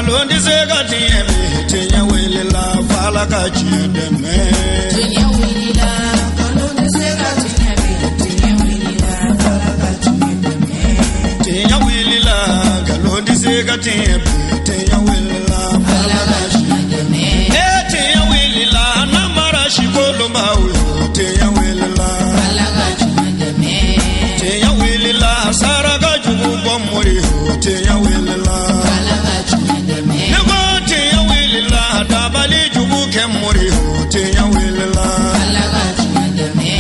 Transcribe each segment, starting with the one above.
Nkalon tɛ se ka tiɲɛ bi, tiɲɛ wulila f'Ala ka tiɲɛ dɛmɛ. Tiɲɛ wulila, nkalon tɛ se ka tiɲɛ bi, tiɲɛ wulila, f'Ala ka tiɲɛ dɛmɛ. Tiɲɛ wulila, nkalon tɛ se ka tiɲɛ bi, tiɲɛ wulila F'Ala ka tiɲɛ dɛmɛ. E tiɲɛ wulila, namara si kolonbaw yo, tiɲɛ wulila. F'Ala ka tiɲɛ dɛmɛ. Tiɲɛ wulila, saraka jugu bɔ mori yo, tiɲɛ wulila. F'Ala ka tiɲɛ dɛmɛ. Ne ko tiɲɛ wulila, dabali jugu kɛ mori yo, tiɲɛ wulila. F'Ala ka tiɲɛ dɛmɛ.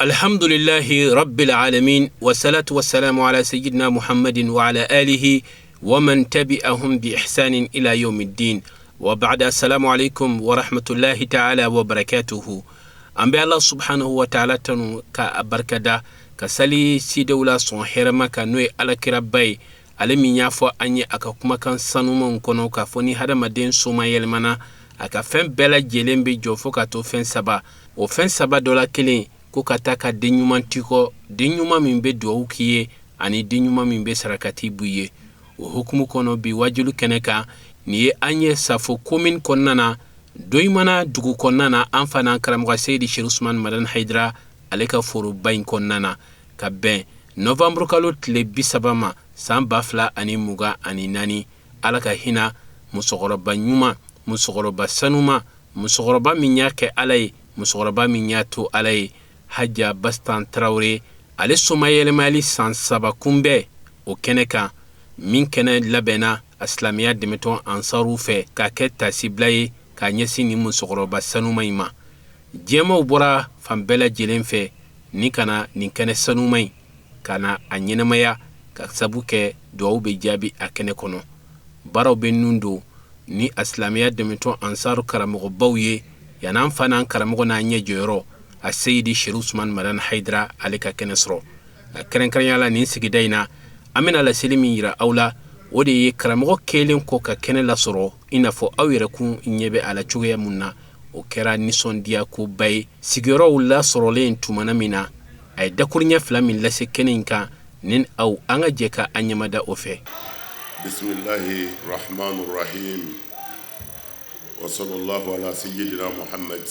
الحمد لله رب العالمين والصلاة والسلام على سيدنا محمد وعلى آله ومن تبعهم بإحسان إلى يوم الدين وبعد السلام عليكم ورحمة الله تعالى وبركاته. An bɛ Ala subhanahu wa ta'ala tanu ka a barikada, ka sali cidenw la sɔn hɛrɛma kan, n'o ye alakiraba ye, ale min y'a fɔ an ye a ka kumakan sanumanw kɔnɔ k'a fɔ ni hadamaden soma yɛlɛmana, a ka fɛn bɛɛ lajɛlen bɛ jɔ fo ka to fɛn saba. O fɛn saba dɔ la kelen ko ka taa ka den ɲuman tikɔ, den ɲuman min bɛ duwawu k'i ye ani den ɲuman min bɛ sarakati b'i ye. O hukumu kɔnɔ, bi wajulu kɛnɛ kan, nin ye an ye Safo commune kɔnɔna na, Doyimana dugu kɔnɔna na, an fa n'an karamɔgɔ Seyidi Seri Usumani Madani Hayidara ale ka foroba in kɔnɔna na, ka bɛn novanburu kalo tile 30 ma, san 2024. Ala ka hinɛ musokɔrɔba ɲuman, musokɔrɔba sanuma, musokɔrɔba min y'a kɛ Ala ye, musokɔrɔba min y'a to Ala ye, Haja Bastan Tarawele. Ale somayɛlɛmayali san 3 kunbɛn o kɛnɛ kan, min kɛnɛ labɛnna a silamɛya dɛmɛtɔn Ansaru fɛ k'a kɛ tasibila ye k'a ɲɛsin nin musokɔrɔba sanuma in ma. Diɲɛmaw bɔra fan bɛɛ lajɛlen fɛ ni ka na nin kɛnɛ sanuma in ka na a ɲɛnamaya, ka sabu kɛ duwawu bɛ jaabi a kɛnɛ kɔnɔ. Baaraw bɛ nun don ni a silamɛya dɛmɛtɔn Ansaru karamɔgɔbaw ye yan'an fa n'an karamɔgɔ n'an ɲɛ jɔyɔrɔ a Seyidi Seri Usumani Madani Hayidara ale ka kɛnɛ sɔrɔ. Nka kɛrɛnkɛrɛnya la, nin sigida in na, an bɛna laseli min yira aw la, o de ye karamɔgɔ kɛlen kɔ ka kɛnɛ lasɔrɔ, i n'a fɔ aw yɛrɛ kun ɲɛ bɛ a la cogoya mun na. O kɛra nisɔndiya koba ye. Sigiyɔrɔw lasɔrɔlen tumana min na, a ye dakuruɲɛ fila min lase kɛnɛ in kan, ni aw an ka jɛ ka an ɲɛmada o fɛ. Bisimilahi rahman rahim wa sallallahu ala sayyidina Muhammad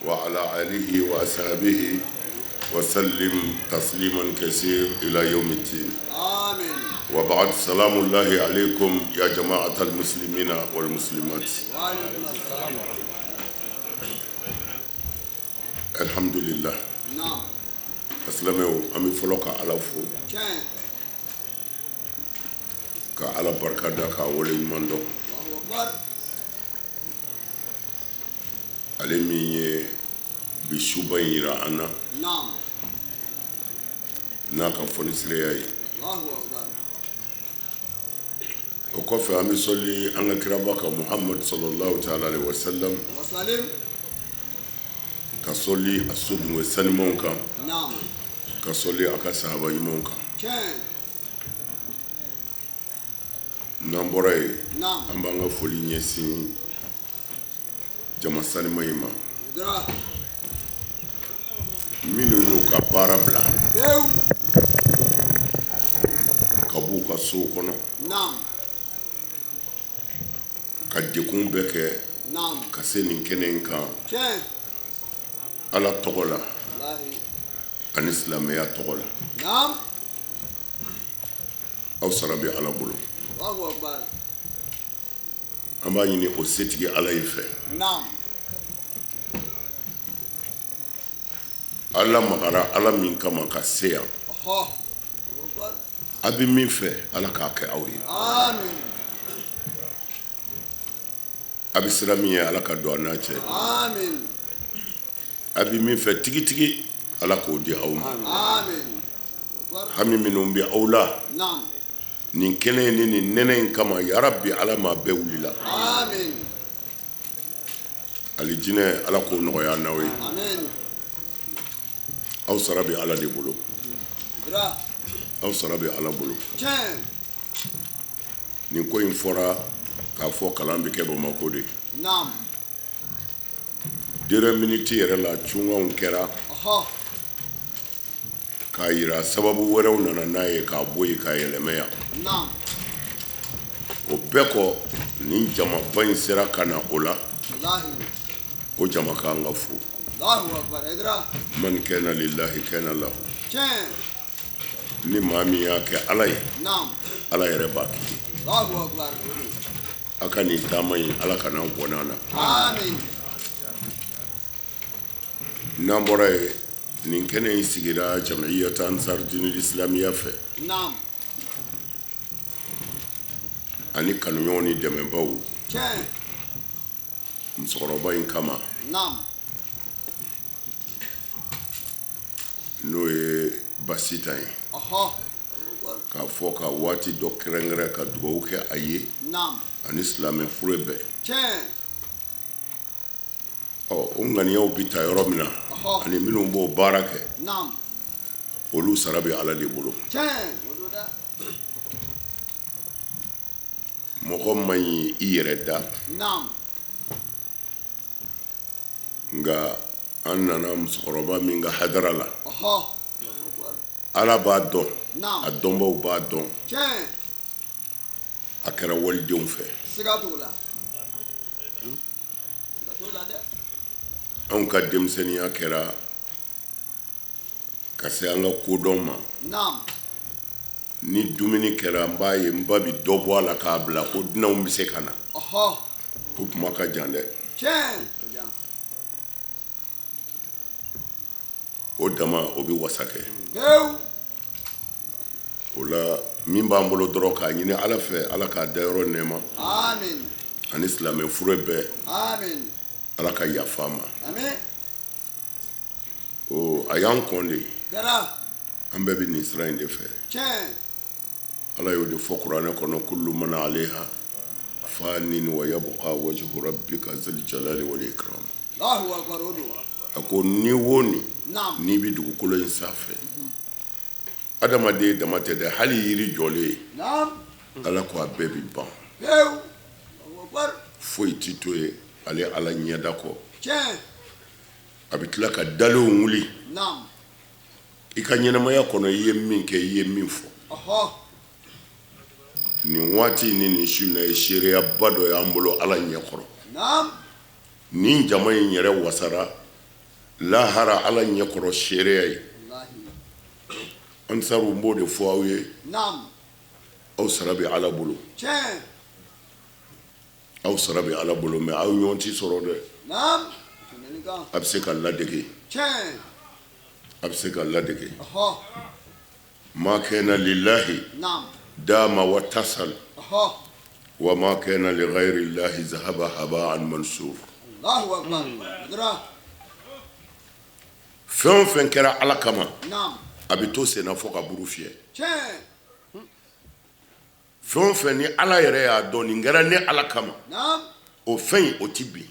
wa ala alihi wa ashabihi wa sallim tasliman kasir ila yawmiddin. Amin. Wa ba'd, salamu llahi alaykum ya jama'atal muslimina wal muslimat. Wa alaikum assalam. Alhamdulillah. Naam. Silamɛw, an bɛ fɔlɔ ka Ala fo. Tiɲɛ. Ka Ala barika da, k'a waleɲuman dɔn. Allahu akbar. Ale min ye bi suba in yira an na. Naam. N'a ka fɔnisireya ye. Allahu akbar. O kɔfɛ, an bɛ sɔli an ka kiraba kan, Muhammad sallallahu ta'ala alaihi wa sallam. Wa salim. Ka sɔli a sodunkɛ sanimanw kan. Naam. Ka sɔli a ka sahaba ɲumanw kan. Tiɲɛ. N'an bɔra yen, Naam. an b'an ka foli ɲɛsin jama sanima in ma, Dara. minnu y'u ka baara bila Pewu. ka b'u ka sow kɔnɔ, Naam. ka dekun bɛɛ kɛ Naam. ka se nin kɛnɛ in kan, Tiɲɛ. Ala tɔgɔ la Wallahi. ani silamɛya tɔgɔ la. Naam. Aw sara bɛ Ala bolo. Allahu akbar. An b'a ɲini o setigi Ala in fɛ. Naam. Ala magara Ala min kama ka se yan, Ɔhɔ. Allahu akbar. a bɛ min fɛ, Ala k'a kɛ aw ye. Amin. A bɛ sira min ye, Ala ka don a n'a cɛ. Amin. A bɛ min fɛ tigitigi, Ala k'o di aw ma. Amin. Hami minnu bɛ aw la Naam. nin kɛnɛ in ni nin nɛnɛ in kama, yarabi Ala m'a bɛɛ wulila. Amin. Alijinɛ, Ala k'o nɔgɔya n'aw ye. Amin. Aw sara bɛ Ala de bolo. Dara. Aw sara bɛ Ala bolo. Tiɲɛ. Nin ko in fɔra k'a fɔ kalan bɛ kɛ Bamakɔ de. Naam. Dernière minute yɛrɛ la, cunganw kɛra Ɔhɔ. k'a yira sababu wɛrɛw nana n'a ye k'a bɔ yen k'a yɛlɛmɛ yan. Naam. O bɛɛ kɔ, nin jamaba in sera ka na o la, o jama kan ka fo. Man kana lillahi kana lahu. Ni maa min y'a kɛ Ala ye, Ala yɛrɛ b'a kɛ. A ka nin taama in, Ala kana bɔnɛ an na. N'an bɔra yen, nin kɛnɛ in sigira Jamiyatu Ansar Dinil Islamiya fɛ ani kanuɲɔgɔn ni dɛmɛbaw musokɔrɔba in kama, n'o ye Basitan ye, k'a fɔ ka waati dɔ kɛrɛnkɛrɛn ka dugawu kɛ a ye ani silamɛ fure bɛɛ. Ɔ, o ŋaniyaw bɛ ta yɔrɔ min na, ani minnu b'o baara kɛ, olu sara bɛ Ala de bolo. Mɔgɔ man ɲi i yɛrɛ da, nka an nana musokɔrɔba min ka hadara la, Ala b'a dɔn, a dɔnbaw b'a dɔn, a kɛra walidenw fɛ. Anw ka denmisɛnninya kɛra ka se an ka kodɔn ma. Ni dumuni kɛra, n b'a ye n ba bɛ dɔ bɔ a la k'a bila ko dunanw bɛ se ka na. O kuma ka jan dɛ. O dama o bɛ wasa kɛ. O la, min b'an bolo dɔrɔn, k'a ɲini Ala fɛ, Ala k'a dayɔrɔ nɛɛma ani silamɛ fure bɛɛ, Ala ka yafa ma. O a y'an kɔn de, an bɛɛ bɛ nin sira in de fɛ. Ala y'o de fɔ kuranɛ kɔnɔ: kullu man alayha fanin wa yabqa wajhu rabbika zil jalali wal ikram. A ko ni wo ni n'i bɛ dugukolo in sanfɛ, adamaden dama tɛ dɛ, hali yiri jɔlen ye, Ala ko a bɛɛ bɛ ban, foyi ti to ye ale Ala ɲɛda kɔ. A bɛ tila ka dalenw wuli i ka ɲɛnamaya kɔnɔ, i ye min kɛ, i ye min fɔ. Nin waati ni nin su in na ye seereyaba dɔ y'an bolo Ala ɲɛkɔrɔ. Nin jama in yɛrɛ wasara lahara Ala ɲɛkɔrɔ seereya ye. Ansaru, n b'o de fɔ aw ye, aw sara bɛ Ala bolo, aw sara bɛ Ala bolo, mais aw ɲɔgɔn ti sɔrɔ dɛ. A bɛ se ka ladege, a bɛ se ka ladege. Ma kana lillahi dama wa tasal wa ma kana li ghayri llahi zahaba haba'an mansur. Fɛn o fɛn kɛra Ala kama, a bɛ to senna fo ka buru fiyɛ. Fɛn o fɛn ni Ala yɛrɛ y'a dɔn nin kɛra ne Ala kama, o fɛn in, o ti bin,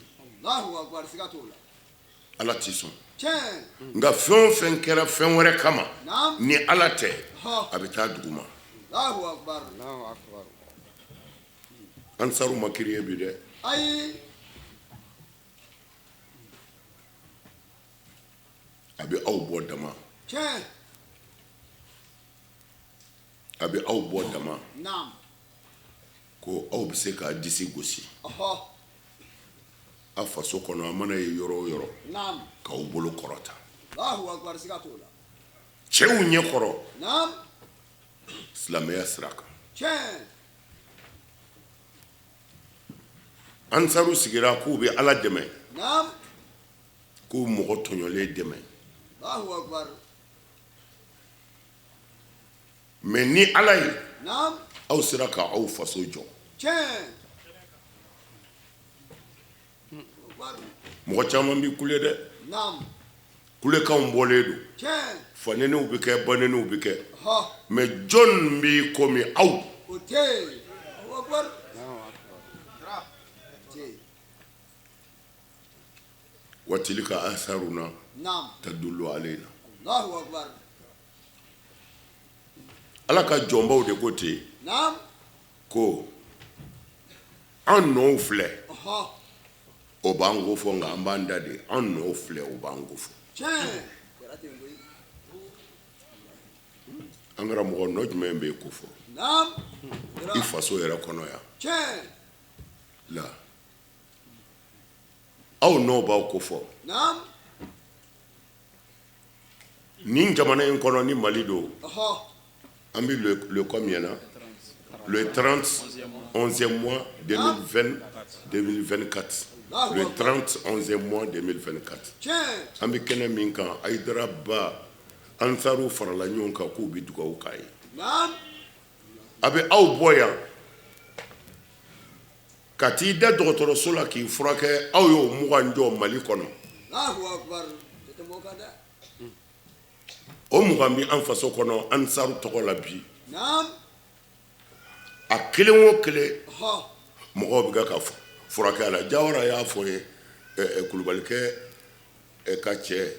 Ala ti sɔn. Nka fɛn o fɛn kɛra fɛn wɛrɛ kama ni Ala tɛ, a bɛ taa duguma. Ansaru ma kiriye bi dɛ. A bɛ aw bɔ dama, a bɛ aw bɔ dama ko aw bɛ se k'a disi gosi a faso kɔnɔ, a mana ye yɔrɔ o yɔrɔ, k'aw bolo kɔrɔta cɛw ɲɛkɔrɔ silamɛya sira kan. Ansaru sigira k'u bɛ Ala dɛmɛ, k'u mɔgɔ tɔɲɔlen dɛmɛ, mais ni Ala ye, aw sera ka aw faso jɔ. Mɔgɔ caman bɛ kule dɛ, kulekanw bɔlen don, faneniw bɛ kɛ, baneniw bɛ kɛ, mais jɔn bɛ komi aw? Wa tilka atharuna tadullu alayna. Ala ka jɔnbaw de ko ten ko an nɔw filɛ, o b'an ko fɔ, nka an b'an da de, an nɔw filɛ, o b'an ko fɔ. An karamɔgɔ, nɔ jumɛn bɛ yen ko fɔ i faso yɛrɛ kɔnɔ yan la? Aw nɔ b'aw ko fɔ nin jamana in kɔnɔ ni Mali don. An bɛ le combien na? Le 30 11e mois 2020 2024, le 30 11e mois 2024, an bɛ kɛnɛ min kan, Hayidara Ba ansaru farala ɲɔgɔn kan k'u bɛ dugawu k'a ye. A bɛ aw bɔ yan ka t'i da dɔgɔtɔrɔso la k'i furakɛ, aw y'o 20 jɔ Mali kɔnɔ. O 20 bɛ an faso kɔnɔ ansaru tɔgɔ la bi. A kelen o kelen, mɔgɔw bɛ ka furakɛ a la. Jawara y'a fɔ ye, kulubalikɛ ka cɛ,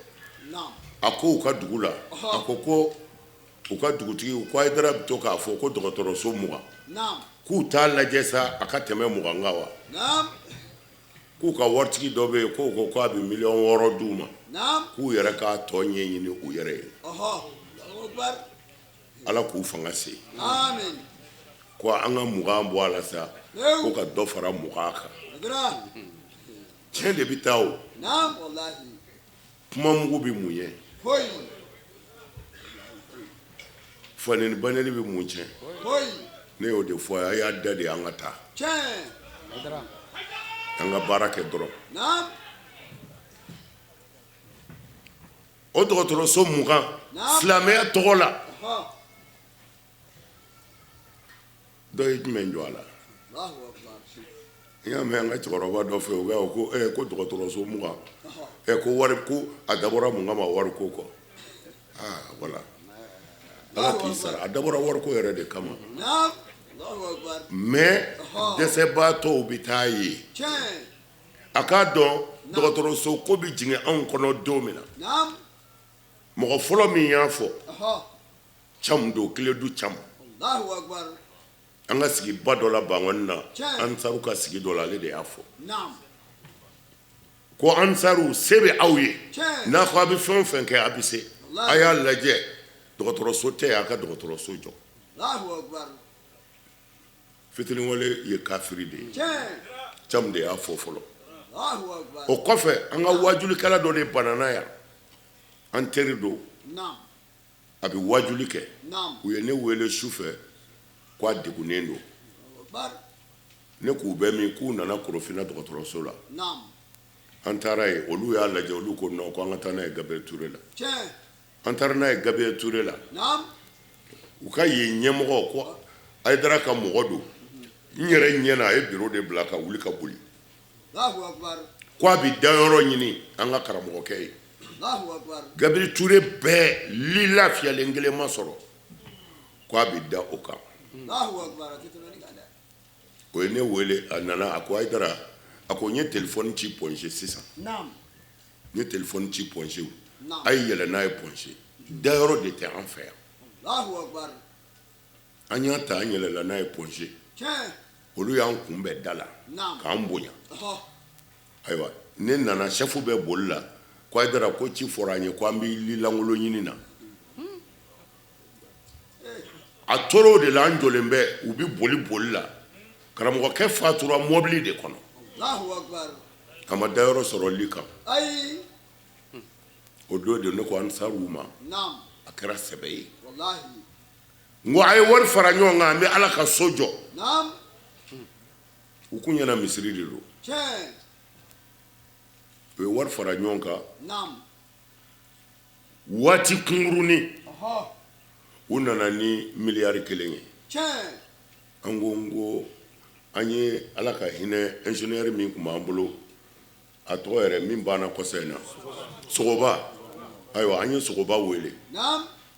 a ko u ka dugu la, a ko ko u ka dugutigi ko Hayidara bɛ to k'a fɔ ko dɔgɔtɔrɔso 20, k'u t'a lajɛ sa a ka tɛmɛ 20 kan wa? K'u ka waritigi dɔ bɛ yen k'o ko k'a bɛ miliyɔn 6 d'u ma, k'u yɛrɛ k'a tɔ ɲɛɲini u yɛrɛ ye. Ala k'u fanga se ko an ka 20 bɔ a la sa, ko ka dɔ fara 20 kan. Tiɲɛ de bɛ taa o kuma mugu bɛ mun ye? Faneni baneni bɛ mun tiɲɛ? Ne y'o de fɔ a y'a da de, an ka taa an ka baara kɛ dɔrɔn. O dɔgɔtɔrɔso 20 silamɛya tɔgɔ la, dɔ ye jumɛn jɔ a la? N y'a mɛn an ka cɛkɔrɔba dɔ fɛ, o ko ko dɔgɔtɔrɔso 20, ko wari ko a dabɔra mun kama? Wari ko kɔ. Aa, voilà, Ala k'i sara, a dabɔra wariko yɛrɛ de kama, mais dɛsɛbaatɔw bɛ taa yen. A k'a dɔn dɔgɔtɔrɔso ko bɛ jigin anw kɔnɔ don min na, mɔgɔ fɔlɔ min y'a fɔ, Camu don, Kiledu Camu, an ka sigiba dɔ la Bankɔni na, ansaru ka sigi dɔ la, ale de y'a fɔ ko ansaru, se bɛ aw ye, n'a ko a bɛ fɛn o fɛn kɛ, a bɛ se. A y'a lajɛ, dɔgɔtɔrɔso tɛ yen, a ka dɔgɔtɔrɔso jɔ. Fitiriwale ye kafiri de ye. Camu de y'a fɔ fɔlɔ. O kɔfɛ, an ka wajulikɛla dɔ de banana yan, an teri don, a bɛ wajuli kɛ. U ye ne wele su fɛ ko a degunnen don. Ne k'u bɛ min? K'u nana Korofina dɔgɔtɔrɔso la. An taara yen, olu y'a lajɛ, olu ko non, ko an ka taa n'a ye Gabriel Touré la. An taara n'a ye Gabriel Touré la. U ka yen ɲɛmɔgɔ ko Hayidara ka mɔgɔ don. N yɛrɛ ɲɛ na, a ye bureau de bila ka wuli ka boli ko a bɛ dayɔrɔ ɲini an ka karamɔgɔkɛ ye. Gabriel Touré bɛɛ li lafiyalen kelen ma sɔrɔ ko a bɛ da o kan. O ye ne wele, a nana, a ko Hayidara, a ko n ye téléphone ci Point G sisan, n ye téléphone ci Point G, a ye yɛlɛ n'a ye Point G, dayɔrɔ de tɛ an fɛ yan. An y'a ta, an yɛlɛla n'a ye Point G, olu y'an kunbɛn da la k'an bonya. Ayiwa, ne nana, chef bɛ boli la ko Hayidara, ko ci fɔra an ye ko an bɛ li lankolon ɲini na. A tora o de la, an jɔlen bɛ, u bɛ boli boli la. Karamɔgɔkɛ fatura mɔbili de kɔnɔ, a ma dayɔrɔ sɔrɔ li kan. O don de ne ko ansaruw ma, a kɛra sɛbɛ ye, n ko a ye wari fara ɲɔgɔn kan, an bɛ Ala ka so jɔ. U kun ɲɛna misiri de don. U ye wari fara ɲɔgɔn kan waati kunkurunin, u nana ni miliyari 1 ye. An ko, n ko an ye Ala ka hinɛ ingénieur min tun b'an bolo, a tɔgɔ yɛrɛ min banna kɔsa in na, Sogoba. Ayiwa, an ye Sogoba wele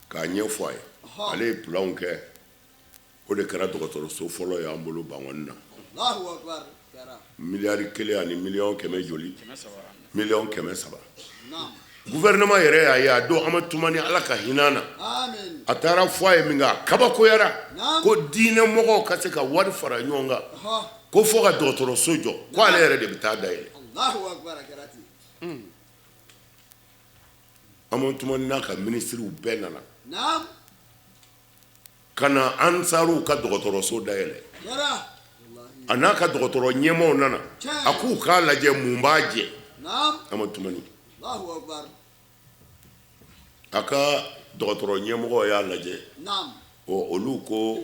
k'a ɲɛfɔ a ye. Ale ye planw kɛ, o de kɛra dɔgɔtɔrɔso fɔlɔ y'an bolo Bankɔni na, miliyari 1 ani miliyɔn kɛmɛ joli, miliyɔn 300. Gouvernement yɛrɛ y'a ye a don, Amadu Tumani, Ala ka hinɛ na, a taara fɔ a ye min kɛ, a kabakoyara ko diinɛ mɔgɔw ka se ka wari fara ɲɔgɔn kan ko fo ka dɔgɔtɔrɔso jɔ, ko ale yɛrɛ de bɛ taa dayɛlɛ. Amadu Tumani n'a ka minisiriw bɛɛ nana. Ka na ansaruw ka dɔgɔtɔrɔso dayɛlɛ. A n'a ka dɔgɔtɔrɔ ɲɛmaaw nana, a k'u k'a lajɛ mun b'a jɛ. Amadu Tumani, a ka dɔgɔtɔrɔ ɲɛmɔgɔ y'a lajɛ, ɔ olu ko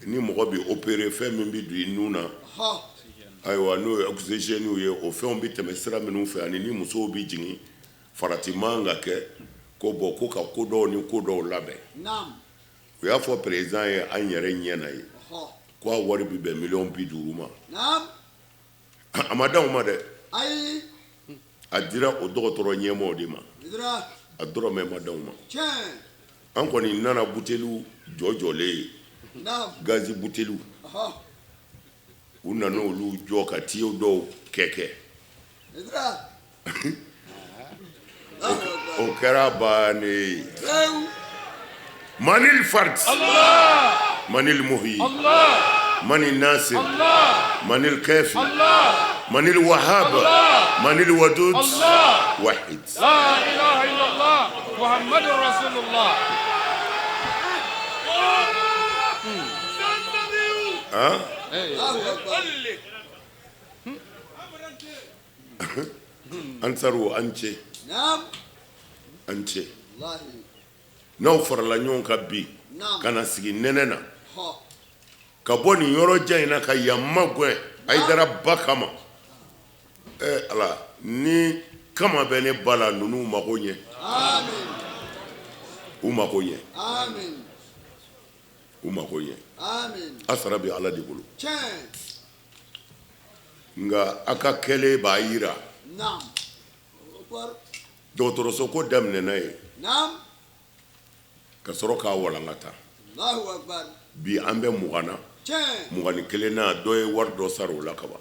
ni mɔgɔ bɛ opérer, fɛn min bɛ don i nun na, ayiwa, n'o ye oxygène ye, o fɛnw bɛ tɛmɛ sira minnu fɛ, ani ni musow bɛ jigin, farati man ka kɛ ko bɔn ko ka ko dɔw ni ko dɔw labɛn. U y'a fɔ président ye an yɛrɛ ɲɛ na ye ko a wari bɛ bɛn miliyɔn 50 ma. A ma d'anw ma dɛ, a dira o dɔgɔtɔrɔ ɲɛmɔgɔ de ma, a dɔrɔmɛ ma d'anw ma. An kɔni nana buteliw jɔ jɔlen ye, gazi buteliw, u nana olu jɔ ka tiyo dɔw kɛ kɛ, o kɛra bannen ye. Manil fard, manil muhi, manil nasir, manil kafi, manil wahab, manil wadud, wahid. La ilaha illallah Muhammadur Rasulullah. Hein? Ansaru, an ce, an ce. N'aw farala ɲɔgɔn kan bi ka na sigi nɛnɛ na, ka bɔ nin yɔrɔ jan in na ka yan magɛn Hayidara ba kama, ɛ Ala, ni kama bɛ ne ba la, ninnu mago ɲɛ, u mago ɲɛ, u mago ɲɛ. A sara bɛ Ala de bolo, nka a ka kɛlen b'a jira. Dɔgɔtɔrɔso ko daminɛna ye ka sɔrɔ k'a walankata. Bi an bɛ 20 na, 21 na, dɔ ye wari dɔ sara o la kaban.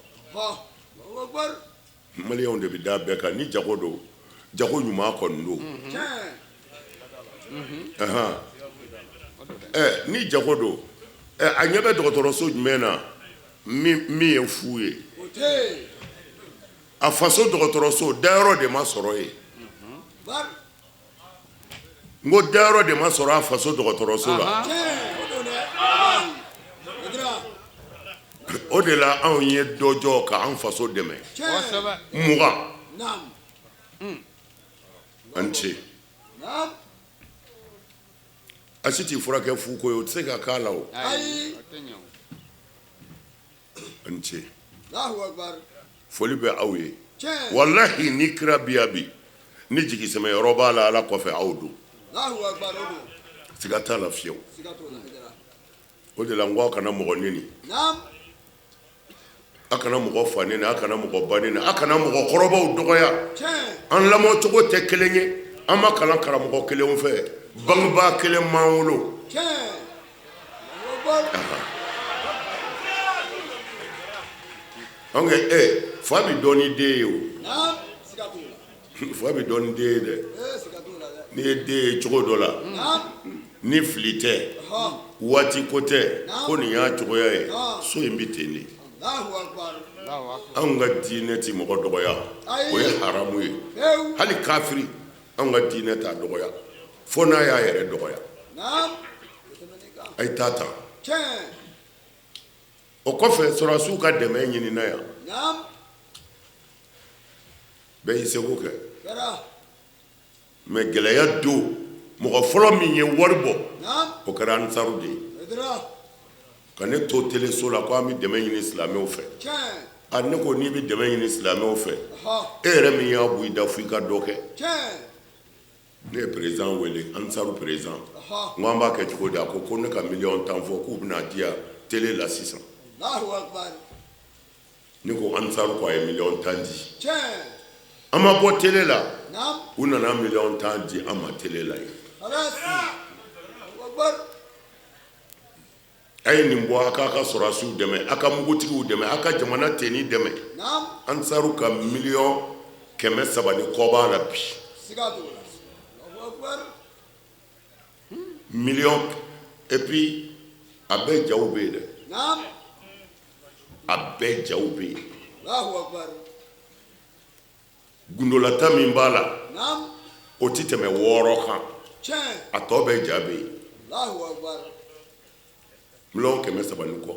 Maliyɛnw de bɛ da bɛɛ kan ni jago don, jago ɲuman kɔni don. Ɛ ni jago don, a ɲɛ bɛ dɔgɔtɔrɔso jumɛn na min ye fu ye? A faso dɔgɔtɔrɔso dayɔrɔ de ma sɔrɔ yen. N ko dayɔrɔ de ma sɔrɔ a faso dɔgɔtɔrɔso la. O de la anw ye dɔ jɔ ka an faso dɛmɛ 20. An ce, a si t'i furakɛ fu ko ye, o tɛ se ka k'a la o. An ce, foli bɛ aw ye. Walahi, ni kira bi yan bi, ni jigi sɛmɛyɔrɔ b'a la Ala kɔfɛ, aw don, siga t'a la fiyewu. O de la n ko aw kana mɔgɔ neni, a kana mɔgɔ fa neni, a kana mɔgɔ ba neni, a kana mɔgɔ kɔrɔbaw dɔgɔya. An lamɔcogo tɛ kelen ye, an ma kalan karamɔgɔ kelenw fɛ, bangebaa kelen m'an wolo. Anw e fa bɛ dɔn ni den ye, o fa bɛ dɔn ni den ye dɛ. N'i ye den ye cogo dɔ la, ni fili tɛ, waati ko tɛ, ko nin y'a cogoya ye, so in bɛ ten de. Anw ka diinɛ tɛ mɔgɔ dɔgɔya, o ye haramu ye. Hali kafiri, anw ka diinɛ t'a dɔgɔya fo n'a y'a yɛrɛ dɔgɔya. A ye taa ta o kɔfɛ, sɔrɔdasiw ka dɛmɛ ɲinina yan, bɛɛ y'i seko kɛ. Mais gɛlɛya don, mɔgɔ fɔlɔ min ye wari bɔ, o kɛra ansaru de ye. Ka ne to teleso la ko an bɛ dɛmɛ ɲini silamɛw fɛ. A ne ko n'i bɛ dɛmɛ ɲini silamɛw fɛ, e yɛrɛ min y'a bɔ i da, fo i ka dɔ kɛ. Ne ye président wele, ansaru président, n ko an b'a kɛ cogo di? A ko ko ne ka miliyɔn 10 fɔ, k'u bɛna di yan tele la sisan. Ne ko ansaru ko a ye miliyɔn 10 di. An ma bɔ tele la, u nana miliyɔn 10 di an ma tele la yen. A ye nin bɔ, a k'a ka sɔrɔdasiw dɛmɛ, a ka mugutigiw dɛmɛ, a ka jamana tenue dɛmɛ. Ansaru ka miliyɔn 300 ni kɔ b'a la bi. Miliyɔn, et puis a bɛɛ jaw bɛ yen dɛ, a bɛɛ jaw bɛ yen. Gundolata min b'a la, o tɛ tɛmɛ 6 kan, a tɔ bɛɛ ja bɛ yen. Miliyɔn 300 ni kɔ.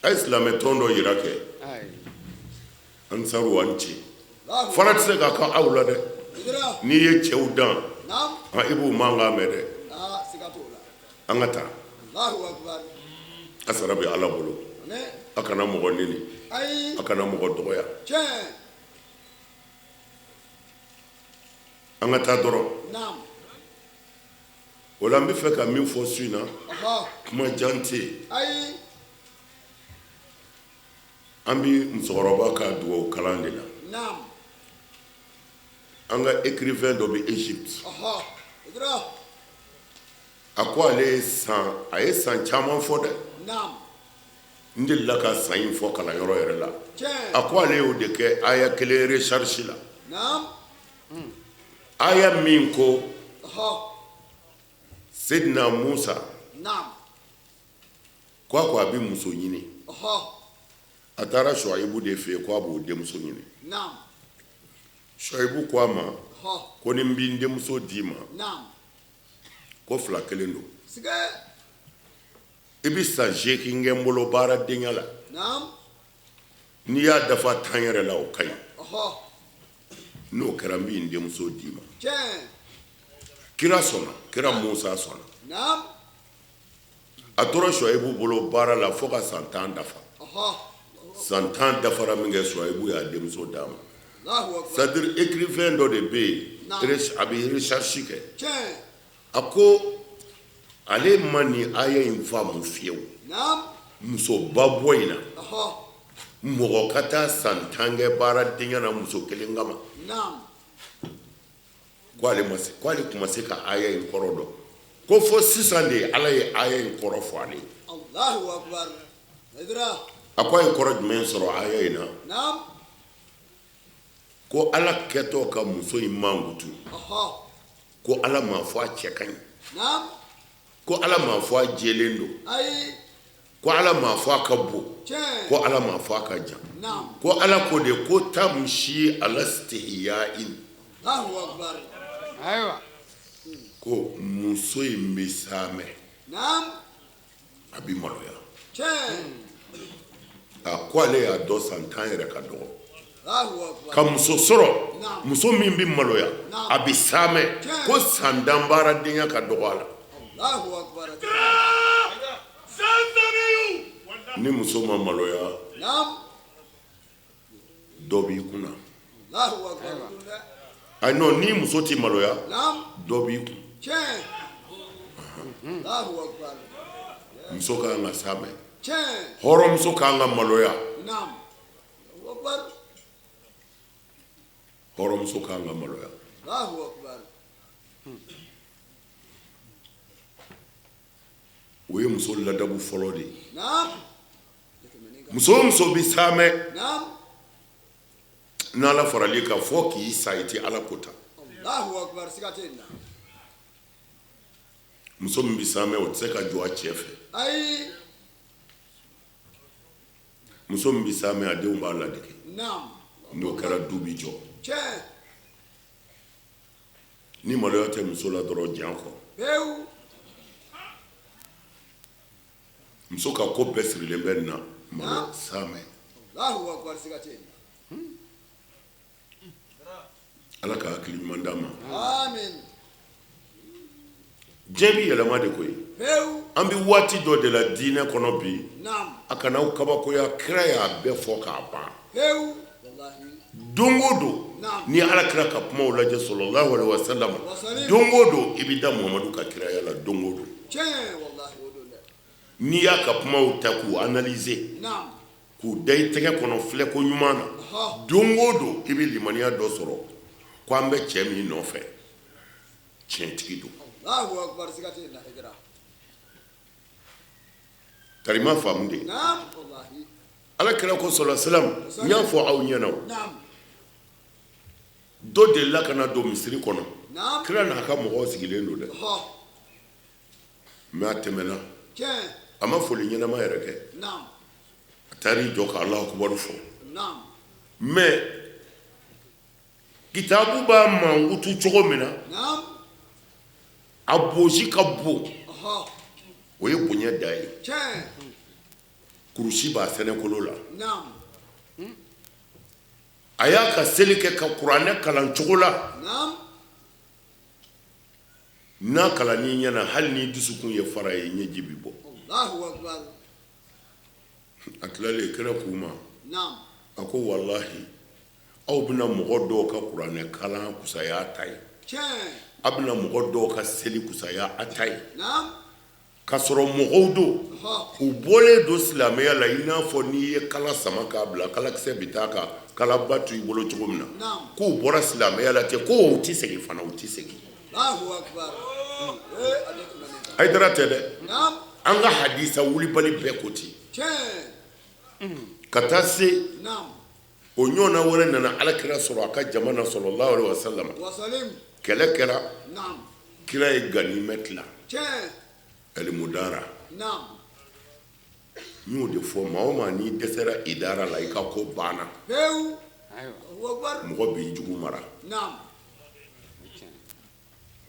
A ye silamɛ tɔn dɔ yira kɛ. Ansaru, an ce fara tɛ se ka kan aw la dɛ. N'i ye cɛw dan, i b'u mankan mɛn dɛ. An ka taa, a sara bɛ Ala bolo. A kana mɔgɔ neni, a kana mɔgɔ dɔgɔya. An ka taa dɔrɔn. O la, n bɛ fɛ ka min fɔ su in na, kuma jan tɛ yen. An bɛ musokɔrɔba ka dugawu kalan de la. An ka écrivain dɔ bɛ Égypte. A ko ale ye san, a ye san caman fɔ dɛ. N delila ka san in fɔ kalanyɔrɔ yɛrɛ la. A ko ale y'o de kɛ aya kelen recherche la, aya min ko Sedina Musa ko a ko a bɛ muso ɲini, a taara Suwayibu de fɛ yen ko a b'o denmuso ɲini. Suwayibu ko a ma ko ni n bɛ n denmuso d'i ma, ko fila kelen don, i bɛ san 8 kɛ n bolo baaradenya la. N'i y'a dafa 10 yɛrɛ la, o ka ɲi. N'o kɛra, n bɛ n denmuso d'i ma. Kira sɔnna, kira Musa sɔnna. A tora Suwayibu bolo baara la fo ka san 10 dafa. San 10 dafara min kɛ, Suwayibu y'a denmuso d'a ma. C'est à dire, écrivain dɔ de bɛ yen, a bɛ recherche kɛ. A ko ale ma nin aya in faamu fiyewu. Musoba bɔ in na, mɔgɔ ka taa san 10 kɛ baaradenya na muso kelen kama, ko ale ma se, ko ale tun ma se ka aya in kɔrɔ dɔn, ko fo sisan de Ala ye aya in kɔrɔ fɔ ale ye. A ko a ye kɔrɔ jumɛn sɔrɔ aya in na? Ko Ala kɛtɔ ka muso in mankutu, ko Ala m'a fɔ a cɛ ka ɲi, ko Ala m'a fɔ a jɛlen don, ko Ala m'a fɔ a ka bon, ko Ala m'a fɔ a ka jan, ko Ala ko de ko tamshi ala stihiya'in, ko muso in bɛ saamɛ, a bɛ maloya. A ko ale y'a dɔn san 10 yɛrɛ ka dɔgɔ ka muso sɔrɔ, muso min bɛ maloya, a bɛ saamɛ, ko san 10 baaradenya ka dɔgɔ a la. Ni muso ma maloya, dɔ b'i kunna. Ayi, non, ni muso tɛ maloya, dɔ b'i kun. Muso ka kan ka saamɛ, hɔrɔnmuso ka kan ka maloya, hɔrɔnmuso ka kan ka maloya. O ye muso ladabu fɔlɔ de ye. Muso o muso bɛ saamɛ, n'Ala faral'i kan, fo k'i sa, i tɛ Ala ko ta. Muso min bɛ saamɛ, o tɛ se ka jɔ a cɛ fɛ. Muso min bɛ saamɛ, a denw b'a ladege. N'o kɛra, du bɛ jɔ. Ni maloya tɛ muso la dɔrɔn, jan kɔ. Muso ka ko bɛɛ sirilen bɛ nin na, malo, saamɛ. Ala ka hakili ɲuman d'an ma. Diɲɛ bɛ yɛlɛma de koyi. An bɛ waati dɔ de la diinɛ kɔnɔ bi. A kana aw kabakoya, kira y'a bɛɛ fɔ k'a ban. Don o don, ni Ala kira ka kumaw lajɛ, sallallahu alaihi wasallam, don o don i bɛ da Muhamadu ka kiraya la. Don o don, n'i y'a ka kumaw ta k'u analyser, k'u da i tɛgɛ kɔnɔ filɛ ko ɲuman na, don o don i bɛ limaniya dɔ sɔrɔ ko an bɛ cɛ min nɔfɛ, tiɲɛtigi don. Karima faamu de. Ala kira ko sɔrɔ silam, n y'a fɔ aw ɲɛna, dɔ delila ka na don misiri kɔnɔ. Kira n'a ka mɔgɔw sigilen don dɛ, mais a tɛmɛna, a ma foli ɲɛnama yɛrɛ kɛ. A taara i jɔ ka Alahu akubaru fɔ. Mais kitabu b'a mankutu cogo min na, a bosi ka bon. O ye bonya da ye. Kurusi b'a sɛnɛkolo la. A y'a ka seli kɛ ka kuranɛ kalan cogo la. N'a kalan n'i ɲɛna, hali n'i dusukun ye fara ye, ɲɛji bɛ bɔ. A tilalen, kira k'u ma, a ko walahi, aw bɛna mɔgɔ dɔw ka kuranɛ kalan kusaya ta ye, aw bɛna mɔgɔ dɔw ka seli kusaya a ta ye, k'a sɔrɔ mɔgɔw don, u bɔlen don silamɛya la, i n'a fɔ n'i ye kala sama k'a bila, kalakisɛ bɛ taa ka kalaba to i bolo cogo min na, k'u bɔra silamɛya la ten, ko u tɛ segin fana, u tɛ segin. Hayidara tɛ dɛ, an ka hadisa wulibali bɛɛ ko ten. Ka taa se o ɲɔgɔnna wɛrɛ nana ala kira sɔrɔ a ka jama na, sallallahu alaihi wasallam. Kɛlɛ kɛra, kira ye ganimɛ tila, alimudara. N y'o de fɔ, maa o maa n'i dɛsɛra idara la, i ka ko banna. Mɔgɔ b'i jugu mara,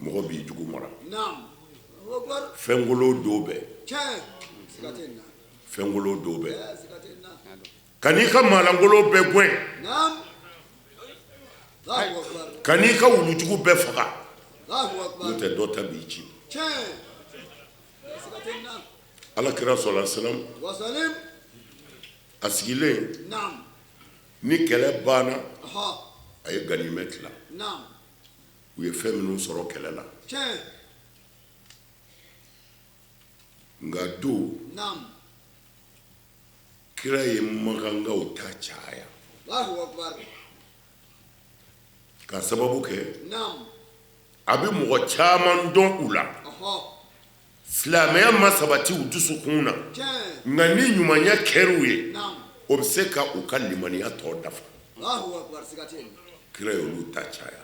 mɔgɔ b'i jugu mara. Fɛnkolo dɔw bɛ, fɛnkolo dɔw bɛ, ka n'i ka maalankolon bɛɛ gɛn, ka n'i ka wulujugu bɛɛ faga, n'o tɛ dɔ ta b'i ci. Ala kira sallallahu alaihi wasallam a sigilen ni kɛlɛ banna, a ye ganimɛ tila. U ye fɛn minnu sɔrɔ kɛlɛ la, nka don kira ye makankaw ta caya ka sababu kɛ a bɛ mɔgɔ caman dɔn u la, silamɛya ma sabati u dusukun na, nka ni ɲumanya kɛr'u ye, o bɛ se ka u ka limaniya tɔ dafa. Kira y'olu ta caya.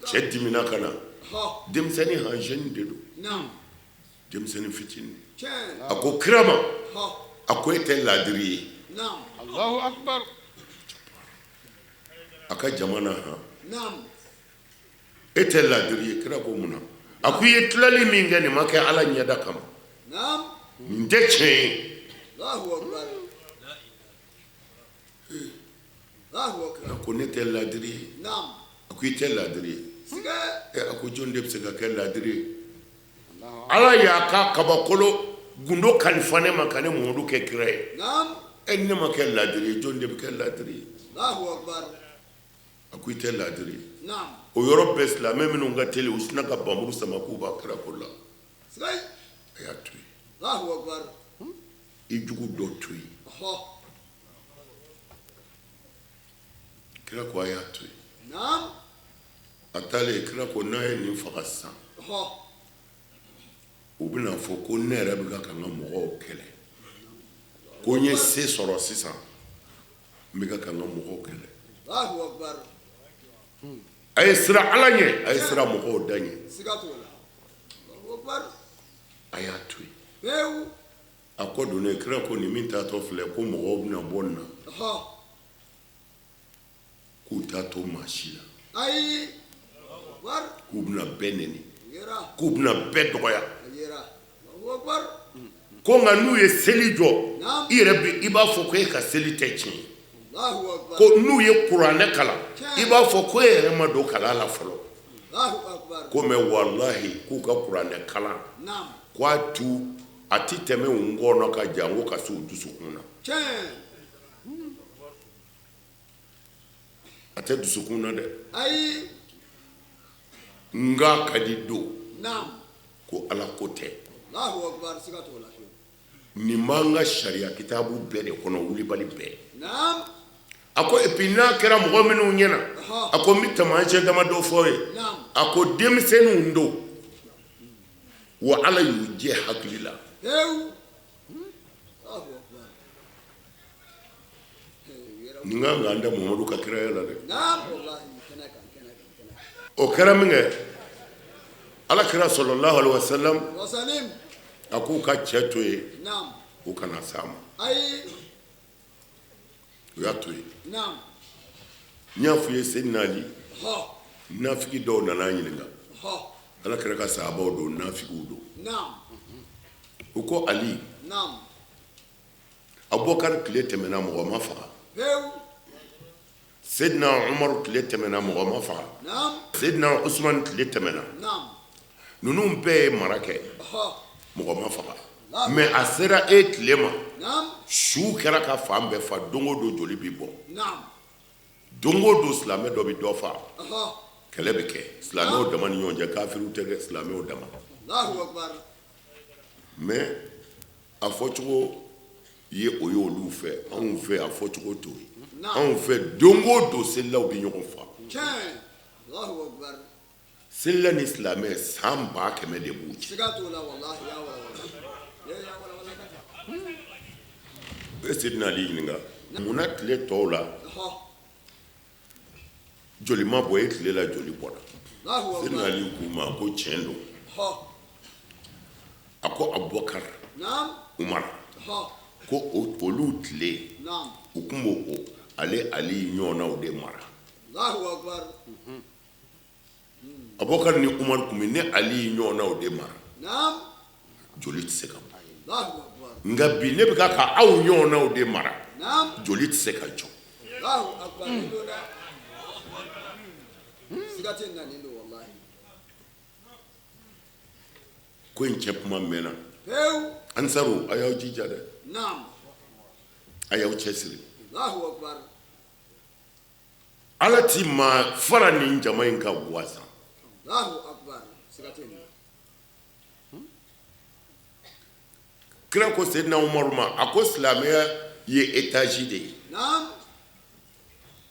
Cɛ dimina ka na, denmisɛnnin han jeune de don, denmisɛnnin fitinin. A ko kira ma, a ko e tɛ laadiri ye. A ka jama na han, e tɛ laadiri ye. Kira ko mun na? A ko i ye tilali min kɛ, nin ma kɛ ala ɲɛda kama, nin tɛ tiɲɛ ye. A ko ne tɛ laadiri ye. A ko i tɛ laadiri ye. A ko jɔn de bɛ se ka kɛ laadiri ye? Ala y'a ka kabakolo gundo kalifa ne ma ka ne Muhamadu kɛ kira ye. E ne ma kɛ laadiri ye, jɔn de bɛ kɛ laadiri ye? A ko i tɛ laadiri ye. O yɔrɔ bɛɛ, silamɛ minnu ka teli, u sinna ka bamuru sama k'u b'a kira ko la. A y'a to yen. I jugu dɔ to yen. Kira ko a y'a to yen. A taalen, kira ko n'a ye nin faga sisan, u bɛna fɔ ko ne yɛrɛ bɛ ka n ka mɔgɔw kɛlɛ, ko n ye se sɔrɔ sisan, n bɛ ka n ka mɔgɔw kɛlɛ. A ye siran ala ɲɛ, a ye siran mɔgɔw da ɲɛ, a y'a to yen. A ko donnen, kira ko nin min taatɔ filɛ, ko mɔgɔw bɛna bɔ nin na, k'u t'a to maa si la, k'u bɛna bɛɛ neni, k'u bɛna bɛɛ dɔgɔya, ko nka n'u ye seli jɔ, i yɛrɛ i b'a fɔ ko e ka seli tɛ tiɲɛ, ko n'u ye kuranɛ kalan, i b'a fɔ ko e yɛrɛ ma don kalan la fɔlɔ, ko mɛ walahi, k'u ka kuranɛ kalan, ko a tu a tɛ tɛmɛ u ngɔnɔ kan janko ka se u dusukun na. A tɛ dusukun na dɛ, ayi, nka ka di don ko ala ko tɛ. Nin b'an ka sariya kitabu bɛɛ de kɔnɔ, wulibali bɛɛ. A ko et puis n'a kɛra mɔgɔ minnu ɲɛna, a ko n bɛ taamasiyɛn damadɔ fɔ ye. A ko denmisɛnninw don wa ala y'u jɛ hakili la. Nin kan k'an da Muhamadu ka kiraya la dɛ. O kɛra min kɛ, ala kira sallallahu alaihi wasallam a k'u ka cɛ to yen, u kana s'a ma. U y'a to yen. N y'a f'i ye, Seydina Ali, nafigi dɔw nana ɲininka. Ala kira ka sahabaw don, nafigiw don. U ko Ali, Abubakar tile tɛmɛna, mɔgɔ ma faga. Seydina Umaru tile tɛmɛna, mɔgɔ ma faga. Seydina Usumani tile tɛmɛna. Ninnu bɛɛ ye mara kɛ, mɔgɔ ma faga. Mais a sera e tile ma, su kɛra ka fan bɛɛ fa. Don o don joli bɛ bɔ, don o don silamɛ dɔ bɛ dɔ fa, kɛlɛ bɛ kɛ silamɛw dama ni ɲɔgɔn cɛ, kafiriw tɛ kɛ, silamɛw dama. Mais a fɔcogo ye o ye olu fɛ, anw fɛ a fɔcogo t'o ye. Anw fɛ don o don selilaw bɛ ɲɔgɔn fa. Selila ni silamɛ san 100 000 de b'u cɛ. U ye Seydina Ali ɲininka, munna tile tɔw la joli ma bɔ, e tile la joli bɔra? Seydina Ali k'u ma ko tiɲɛ don. A ko Abubakar, Umar, ko olu tile u tun b'o ale Ali ɲɔgɔnnaw de mara. Abubakar ni Umar tun bɛ ne Ali ɲɔgɔnnaw de mara, joli tɛ se ka bɔ. Nka bi ne bɛ ka aw ɲɔgɔnnaw de mara, joli tɛ se ka jɔ. Ko in cɛ kuma mɛnna. Ansaru, a y'aw jija dɛ, a y'aw cɛ siri. Ala ti maa fara nin jama in ka gansan. Kira ko Seydina Umaru ma, a ko silamɛya ye étage de ye.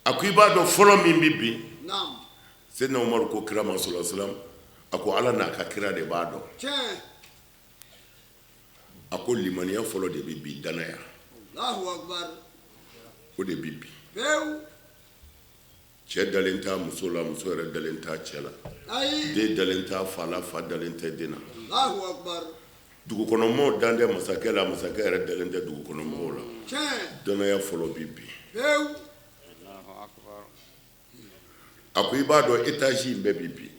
A ko i b'a dɔn fɔlɔ min bɛ bin? Seydina Umaru ko kira ma sallallahu alaihi wasallam, a ko Ala n'a ka kira de b'a dɔn. A ko limaniya fɔlɔ de bɛ bin, danaya o de bɛ bin. Cɛ dalen t'a muso la, muso yɛrɛ dalen t'a cɛ la, den dalen t'a fa la, fa dalen tɛ den na. Dugukɔnɔmɔgɔw dan tɛ masakɛ la, masakɛ yɛrɛ dalen tɛ dugukɔnɔmɔgɔw la. Danaya fɔlɔ bɛ bin. A ko i b'a dɔn étage in bɛɛ bɛ bin.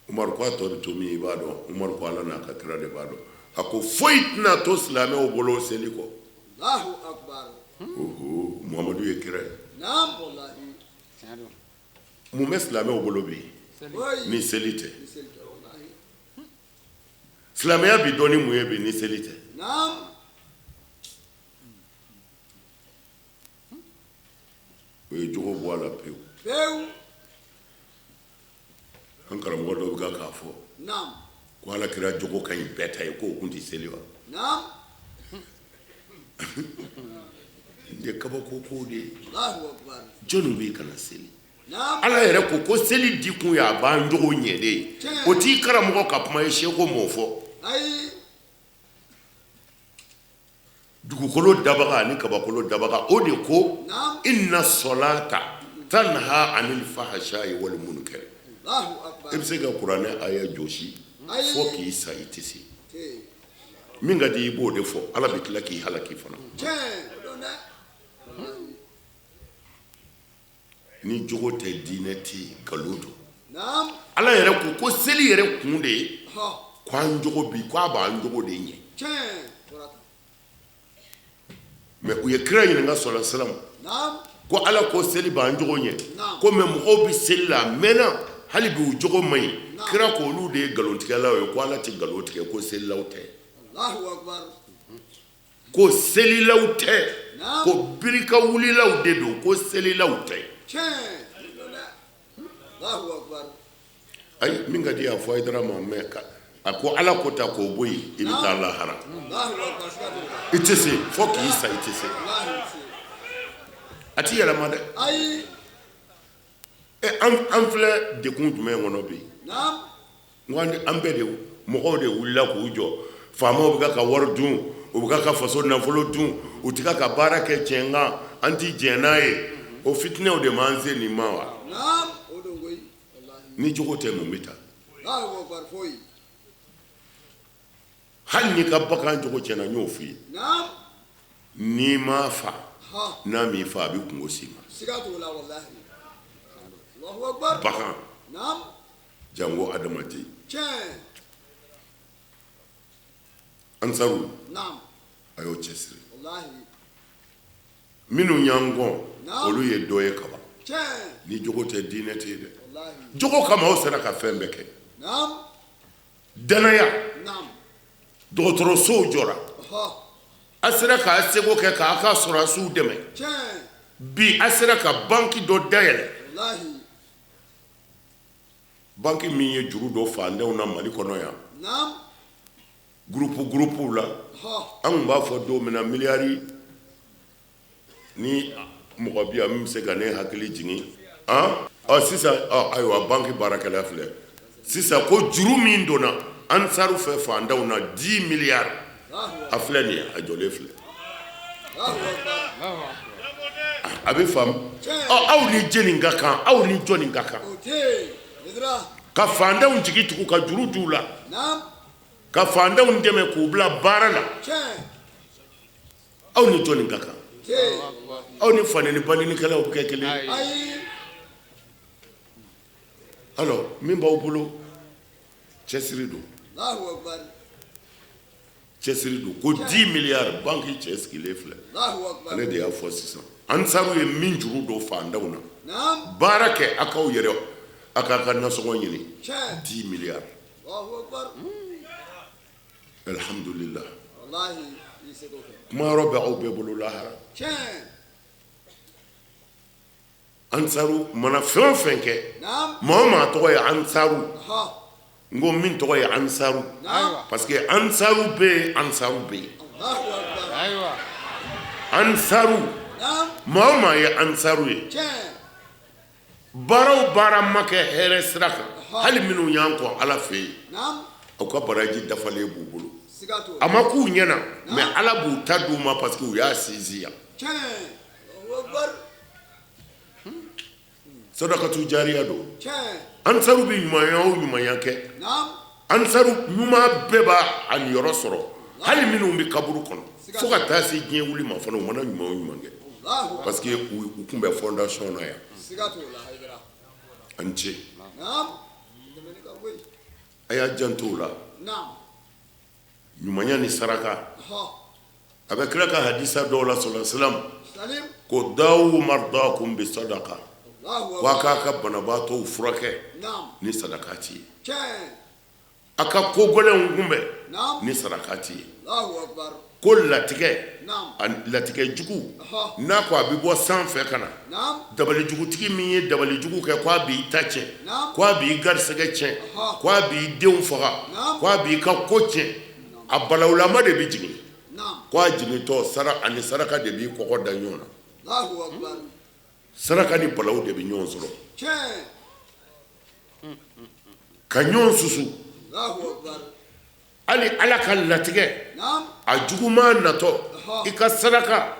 Umaru ko a tɔ bɛ to min, i b'a dɔn? Umaru ko Ala n'a ka kira de b'a dɔn. A ko foyi tɛna to silamɛw bolo seli kɔ. Oho, Muhamadu ye kira ye. Mun bɛ silamɛw bolo bi ni seli tɛ? Silamɛya bi dɔn ni mun ye bi ni seli tɛ? O ye jogo bɔ a la pewu. An karamɔgɔ dɔ bɛ k'a fɔ ko Ala kira jogo ka ɲi bɛɛ ta ye, k'o kun tɛ seli wa? Nin ye kabako ko de ye. Jɔnni bɛ ka na seli? Ala yɛrɛ ko ko seli di kun ye a b'an jogo ɲɛ de ye. O t'i karamɔgɔ ka kuma ye, seko m'o fɔ. Dugukolo dabaga ani kabakolo dabaga, o de ko inna solata tanha anil fahashayi wal munkar. I bɛ se ka kuranɛ aya jɔsi fo k'i sa, i tɛ se. Min ka di i b'o de fɔ, Ala bɛ tila k'i halaki fana. Ni jogo tɛ, diinɛ tɛ yen, nkalon don. Ala yɛrɛ ko ko seli yɛrɛ kun de ye ko an jogo bi, ko a b'an jogo de ɲɛ. Mais u ye kira ɲininka sallallahu alaihi wasallam ko Ala ko seli b'an jogo ɲɛ, ko mais mɔgɔw bɛ seli la a mɛnna, hali bi u jogo man ɲi. Kira ko olu de ye nkalontigɛlaw ye, ko Ala tɛ nkalon tigɛ, ko selilaw tɛ, ko selilaw tɛ, ko birika wulilaw de don, ko selilaw tɛ. Ayi, min ka di a fɔ Hayidara ma, mais a ko Ala ko ta k'o bɔ yen, i bɛ taa lahara, i tɛ se fo k'i sa, i tɛ se, a tɛ yɛlɛma dɛ. An filɛ degun jumɛn kɔnɔ bi? N ko an bɛɛ de mɔgɔw de wulila k'u jɔ, faamaw bɛ ka wari dun, u bɛ ka faso nafolo dun, u tɛ ka baara kɛ tiɲɛ kan, an tɛ jɛn n'a ye. O fitinɛw de m'an se nin ma wa? Ni jogo tɛ, mun bɛ taa? Hali n'i ka bagan jogo tiɲɛna, n y'o f'i ye, n'i m'a fa, n'a m'i fa, a bɛ kungo s'i ma. Bagan, janko adamaden. Ansaru, a y'o cɛsiri. Minnu y'an kɔn, olu ye dɔ ye kaban. Ni jogo tɛ, diinɛ tɛ yen dɛ. Jogo kama aw sera ka fɛn bɛɛ kɛ. Danaya, dɔgɔtɔrɔsow jɔra, a sera k'a seko kɛ k'a ka sɔrɔdasiw dɛmɛ. Bi a sera ka banki dɔ dayɛlɛ, banki min ye juru don faantanw na Mali kɔnɔ yan, groupe groupe la. An tun b'a fɔ don min na miliyari ni mɔgɔ bi yan min bɛ se ka ne hakili jigin. Sisan, ayiwa, banki baarakɛla filɛ sisan, ko juru min donna Ansaru fɛ faantanw na 10 miliyari, a filɛ nin ye, a jɔlen filɛ. A bɛ faamu. Aw ni jɛni ka kan, aw ni jɔnni ka kan ka faantanw jigi tugu ka juru d'u la, ka faantanw dɛmɛ k'u bila baara la? Aw ni jɔnni ka kan? Aw ni faneni banenikɛlaw bɛ kɛ kelen ye? Alors, min b'aw bolo, cɛsiri don, cɛsiri don. Ko 10 miliyari, banki cɛ sigilen filɛ, ale de y'a fɔ sisan. Ansaru ye min juru don faantanw na, baara kɛ a k'aw yɛrɛ, a k'a ka nasɔngɔ ɲini, 10 miliyari. Alhamdulillah, kuma yɔrɔ bɛ aw bɛɛ bolo lahara. Ansaru mana fɛn o fɛn kɛ, maa o maa tɔgɔ ye Ansaru, n ko min tɔgɔ ye Ansaru, parce que Ansaru bɛ yen, Ansaru bɛ yen. Ansaru, maa o maa ye Ansaru ye, baara o baara ma kɛ hɛrɛ sira kan, hali minnu y'an kɔn Ala fɛ yen, aw ka baraji dafalen b'u bolo. A ma k'u ɲɛna, mais Ala b'u ta d'u ma parce que u y'a sinsin yan. Sadakatu jariya don. Ansaru bɛ ɲumanya o ɲumanya kɛ, Ansaru ɲuman bɛɛ b'a a niyɔrɔ sɔrɔ, hali minnu bɛ kaburu kɔnɔ fo ka taa se diɲɛ wuli ma fana, u mana ɲuman o ɲuman kɛ, parce que u tun bɛ fondation na yan. A ni ce, a y'a janto o la. Ɲumanya ni saraka, a bɛ kira ka hadisa dɔw la, sɔlɔ salam, ko dawu mardakum bi sadaka, ko a k'a ka banabaatɔw furakɛ ni sadakati ye, a ka ko gɛlɛnw kunbɛn ni sarakati ye. Ko latigɛ, latigɛ jugu n'a ko a bɛ bɔ san fɛ ka na, dabalijugutigi min ye dabalijugu kɛ, ko a b'i ta tiɲɛ, ko a b'i garisɛgɛ tiɲɛ, ko a b'i denw faga, ko a b'i ka ko tiɲɛ, a balawulama de bɛ jigin. Ko a jigintɔ, sara ani saraka de b'i kɔgɔ da ɲɔgɔn na, saraka ni balaw de bɛ ɲɔgɔn sɔrɔ ka ɲɔgɔn susu. Hali Ala ka latigɛ a juguman natɔ, i ka saraka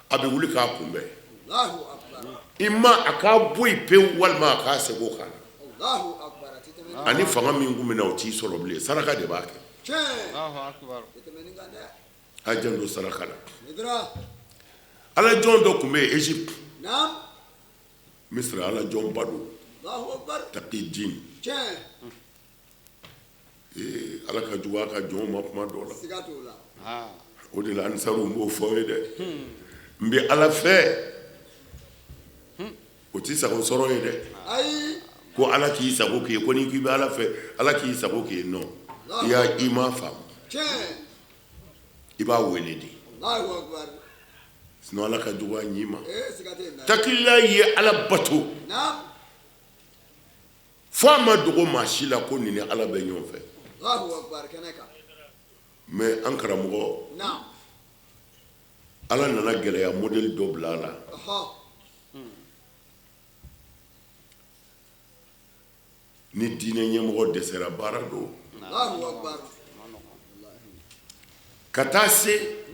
a bɛ wuli k'a kunbɛn. I ma a k'a bɔ yen pewu, walima a k'a segu kan ani fanga min tun bɛ na, o t'i sɔrɔ bilen. Saraka de b'a kɛ. A janto saraka la. Ala jɔn dɔ tun bɛ yen Egypte, Misira, ala jɔnba don, Taqi Ee, Ala ka jugu a ka jɔnw ma kuma dɔ la. O de la Ansaru, n b'o fɔ aw ye dɛ, n bɛ Ala fɛ, o tɛ sago sɔrɔ ye dɛ. Ko Ala k'i sago k'i ye, ko n'i k'i bɛ Ala fɛ, Ala k'i sago k'i ye, non, i y'a i m'a faamu. I b'a wele de, sinon Ala ka jugu a ɲi ma. Takila ye Ala bato fo a ma dogo maa si la ko nin ni Ala bɛ ɲɔgɔn fɛ. Mais an karamɔgɔ, Ala nana gɛlɛya modèle dɔ bila a la. Ni diinɛ ɲɛmɔgɔ dɛsɛra, baara don. Ka taa se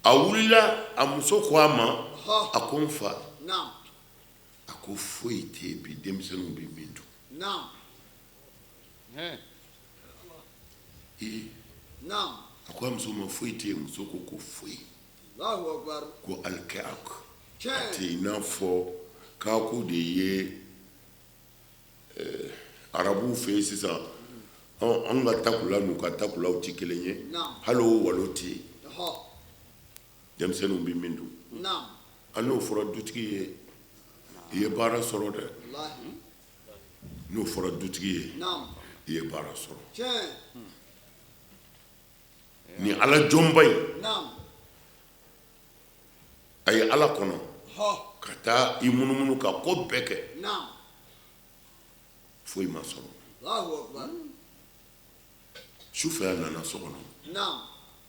a wulila, a muso ko a ma, a ko n fa, a ko foyi tɛ yen bi denmisɛnninw bɛ min dun. Ee, a ko a muso ma foyi tɛ yen? Muso ko ko foyi, ko alikaak a tɛ i n'a fɔ kaaku de ye arabuw fɛ yen sisan. An ka takula n'u ka takulaw tɛ kelen ye, hali o walo tɛ yen. Denmisɛnninw bɛ min dun, an n'o fɔra dutigi ye, i ye baara sɔrɔ dɛ. N'o fɔra dutigi ye, i ye baara sɔrɔ. Ni ala jɔnba in, a ye ala kɔnɔ ka taa i munumunu ka ko bɛɛ kɛ, foyi ma sɔrɔ. Sufɛ a nana so kɔnɔ,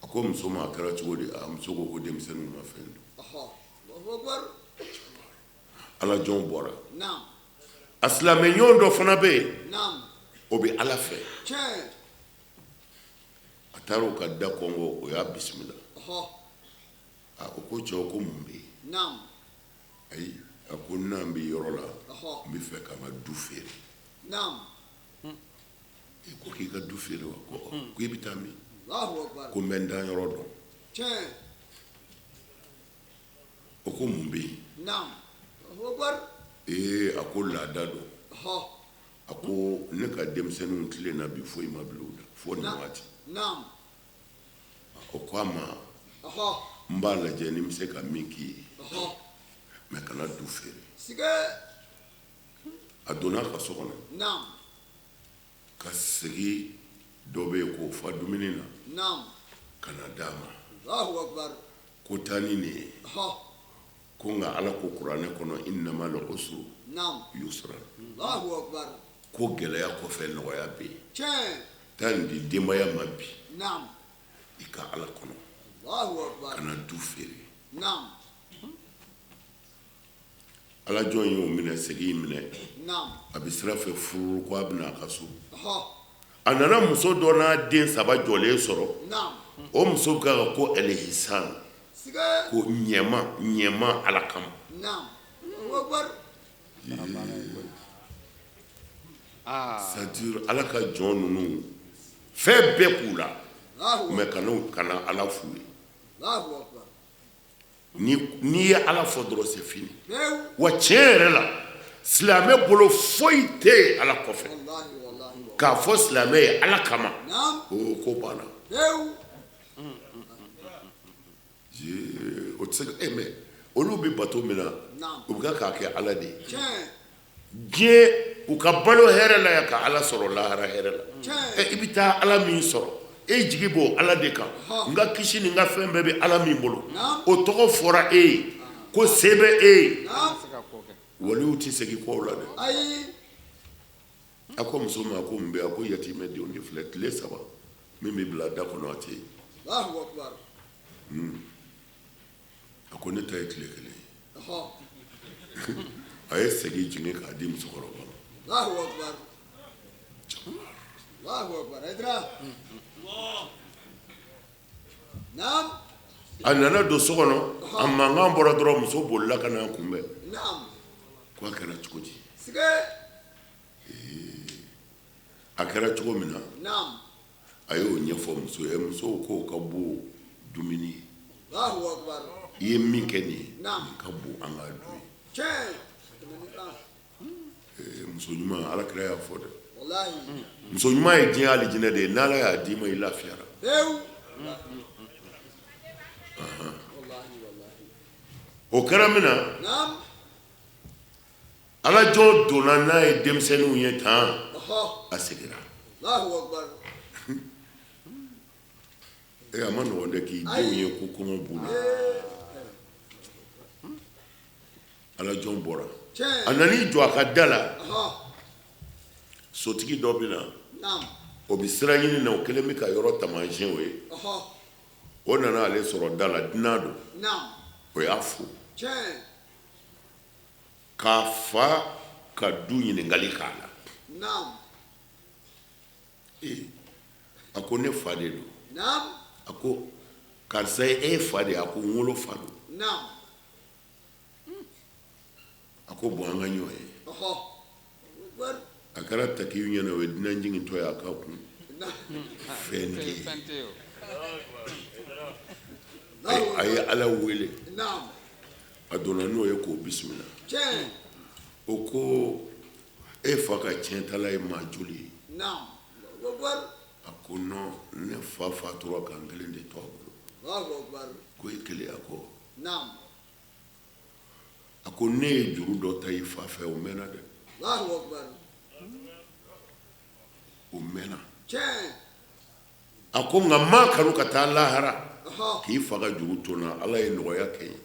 a ko muso ma, a kɛra cogo di? A muso ko denmisɛnninw ma fɛn dun. Ala jɔn bɔra. A silamɛ ɲɔgɔn dɔ fana bɛ yen, o bɛ ala fɛ. A taara o ka da kɔnkɔn, o y'a bisimila. A ko ko cɛw, ko mun bɛ yen? Ayi, a ko n'an bɛ yɔrɔ la, n bɛ fɛ ka n ka du feere. E ko k'i ka du feere wa? Ko ko i bɛ taa min? Ko n bɛ n dan yɔrɔ dɔn. O ko mun bɛ yen? Ee, a ko laada don. A ko ne ka denmisɛnninw tilenna bi, foyi ma bila u da fo nin waati. O ko a ma, n b'a lajɛ ni n bɛ se ka min k'i ye, mais kana du feere. A donna a ka so kɔnɔ ka segi dɔ bɛ yen k'o fa dumuni na ka na d'a ma, ko taa ni nin ye. Ko nka ala ko kuranɛ kɔnɔ, inna ma'al usri yusra, ko gɛlɛya kɔfɛ nɔgɔya bɛ yen. Taa nin di denbaya ma bi, i ka ala kɔnɔ, kana du feere. Ala jɔn y'o minɛ, segi minɛ, a bɛ sira fɛ furu ko a bɛna a ka so. A nana muso dɔ n'a den saba jɔlen sɔrɔ. O muso bɛ ka ko ɛlihisan, ko ɲɛma ɲɛma ala kama. C'est-à-dire ala ka jɔn ninnu, fɛn bɛɛ k'u la, mais kana ala f'u ye. N'i ye ala fɔ dɔrɔn, c'est fini. Wa tiɲɛ yɛrɛ la, silamɛ bolo foyi tɛ yen ala kɔfɛ. K'a fɔ silamɛ ye ala kama, o ko banna. O tɛ se ka mais olu bɛ bato min na, u bɛ k'a kɛ ala de ye. Diɲɛ u ka balo hɛrɛ la yan, ka ala sɔrɔ lahara hɛrɛ la. I bɛ taa ala min sɔrɔ, e jigi b'o ala de kan. N ka kisi ni n ka fɛn bɛɛ bɛ ala min bolo, o tɔgɔ fɔra e ye ko se bɛ e ye. Waliw tɛ segin kɔw la dɛ. A ko muso ma, ko mun bɛ? A ko yatimɛ denw de filɛ, tile 3 min bɛ bila da kɔnɔ, a tɛ yen. A ko ne ta ye tile 1 ye. A ye segi jigin k'a di musokɔrɔba ma. A nana don so kɔnɔ, a mankan bɔra dɔrɔn, muso bolila ka n'a kunbɛn. Ko a kɛra cogo di? A kɛra cogo min na, a y'o ɲɛfɔ muso ye. Musow ko ka bon dumuni ye, i ye min kɛ nin ye, nin ka bon an ka dun ye. Muso ɲuman, ala kira y'a fɔ dɛ, muso ɲuman ye diɲɛ alijinɛ de ye. N'ala y'a d'i ma, i lafiyara. O kɛra min na, ala jɔn donna n'a ye denmisɛnninw ye tan, a seginna. A ma nɔgɔn dɛ k'i denw ye ko kɔngɔ b'u la. Ala jɔn bɔra, a nan'i jɔ a ka da la. Sotigi dɔ bɛ na, o bɛ sira ɲini na, o kɛlen bɛ ka yɔrɔ taamasiyɛn o ye. O nana ale sɔrɔ da la, dunan don. O y'a fo k'a fa ka du ɲininkali k'a la. Ee, a ko ne fa de don. A ko karisa ye e fa de ye? A ko n wolo fa don. A ko bon, an ka ɲɔgɔn ye. A kɛra takiw ɲɛna, o ye dunan jigintɔ ye a ka kun fɛn tɛ yen. A ye ala wele, a donna n'o ye k'o bisimila. O ko e fa ka tiɲɛtala ye maa joli ye? A ko non, ne fa fatura ka n kelen de to a bolo. Ko e kelen? A ko, a ko ne ye juru dɔ ta i fa fɛ, o mɛnna dɛ, o mɛnna. A ko nka n m'a kanu ka taa lahara k'i fa ka juru to n na. Ala ye nɔgɔya kɛ n ye.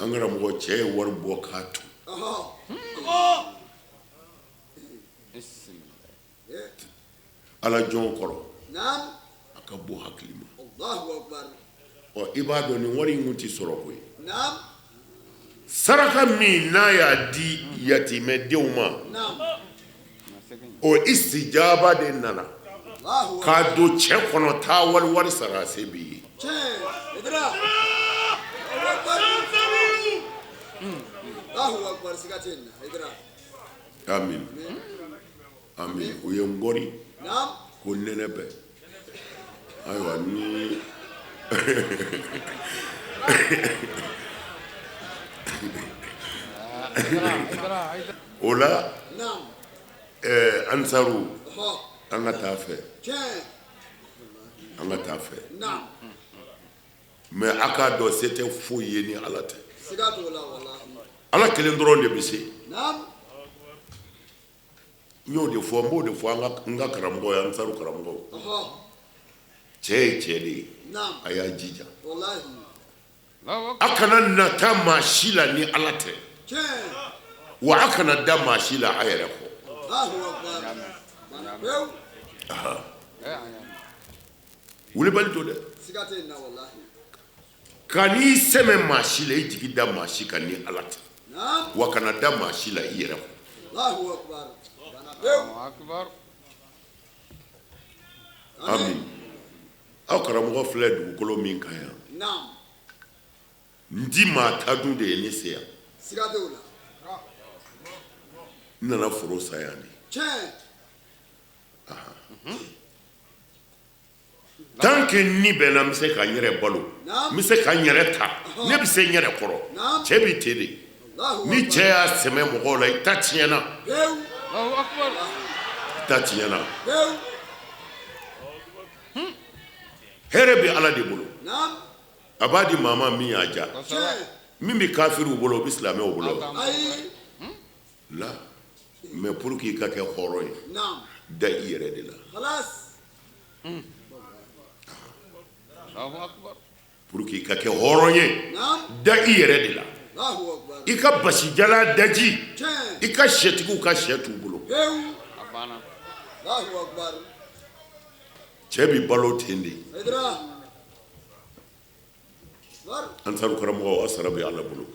An karamɔgɔ, cɛ ye wari bɔ k'a tu. Ala jɔn kɔrɔ, a ka bon hakili ma. Ɔ, i b'a dɔn nin wari in kun tɛ sɔrɔ koyi. Saraka min n'a y'a di yatimɛdenw ma, o istijaba de nana k'a don cɛ kɔnɔ. Taa wari wari sara, a se b'i ye. Amin, amin. U ye n gɔri ko nɛnɛ bɛ. Ayiwa, ni o la ansaru, an ka taa fɛ, an ka taa fɛ. Mais a k'a dɔn, se tɛ foyi ye ni Ala tɛ. Ala kelen dɔrɔn de bɛ se. N y'o de fɔ, n b'o de fɔ an ka karamɔgɔ ye, ansaru karamɔgɔ. Cɛ ye cɛ de ye, a y'a jija, a kana nata maa si la ni Ala tɛ, wa a kana da maa si la a yɛrɛ kɔ. Wulibali to dɛ, ka n'i sɛmɛ maa si la, i jigi da maa si kan ni Ala tɛ, wa kana da maa si la i yɛrɛ kɔ. Amin. Aw karamɔgɔ filɛ dugukolo min kan yan, n di maa ta dun de ye ne se yan. N nana foro san yan de. Tant que ni bɛ n na, n bɛ se ka n yɛrɛ balo, n bɛ se ka n yɛrɛ ta, ne bɛ se n yɛrɛ kɔrɔ. Cɛ bɛ ten de. Ni cɛ y'a sɛmɛ mɔgɔw la, i ta tiɲɛna, i ta tiɲɛna. Hɛrɛ bɛ Ala de bolo, a b'a di maa ma min y'a diya. Min bɛ kafiriw bolo, o bɛ silamɛw bolo la. Mais pour que i ka kɛ hɔrɔn ye, da i yɛrɛ de la. Pour que i ka kɛ hɔrɔn ye, da i yɛrɛ de la. I ka basijala daji, i ka sɛtigiw ka sɛ t'u bolo. Cɛ bɛ balo ten de. Ansaru karamɔgɔw, aw sara bɛ Ala bolo.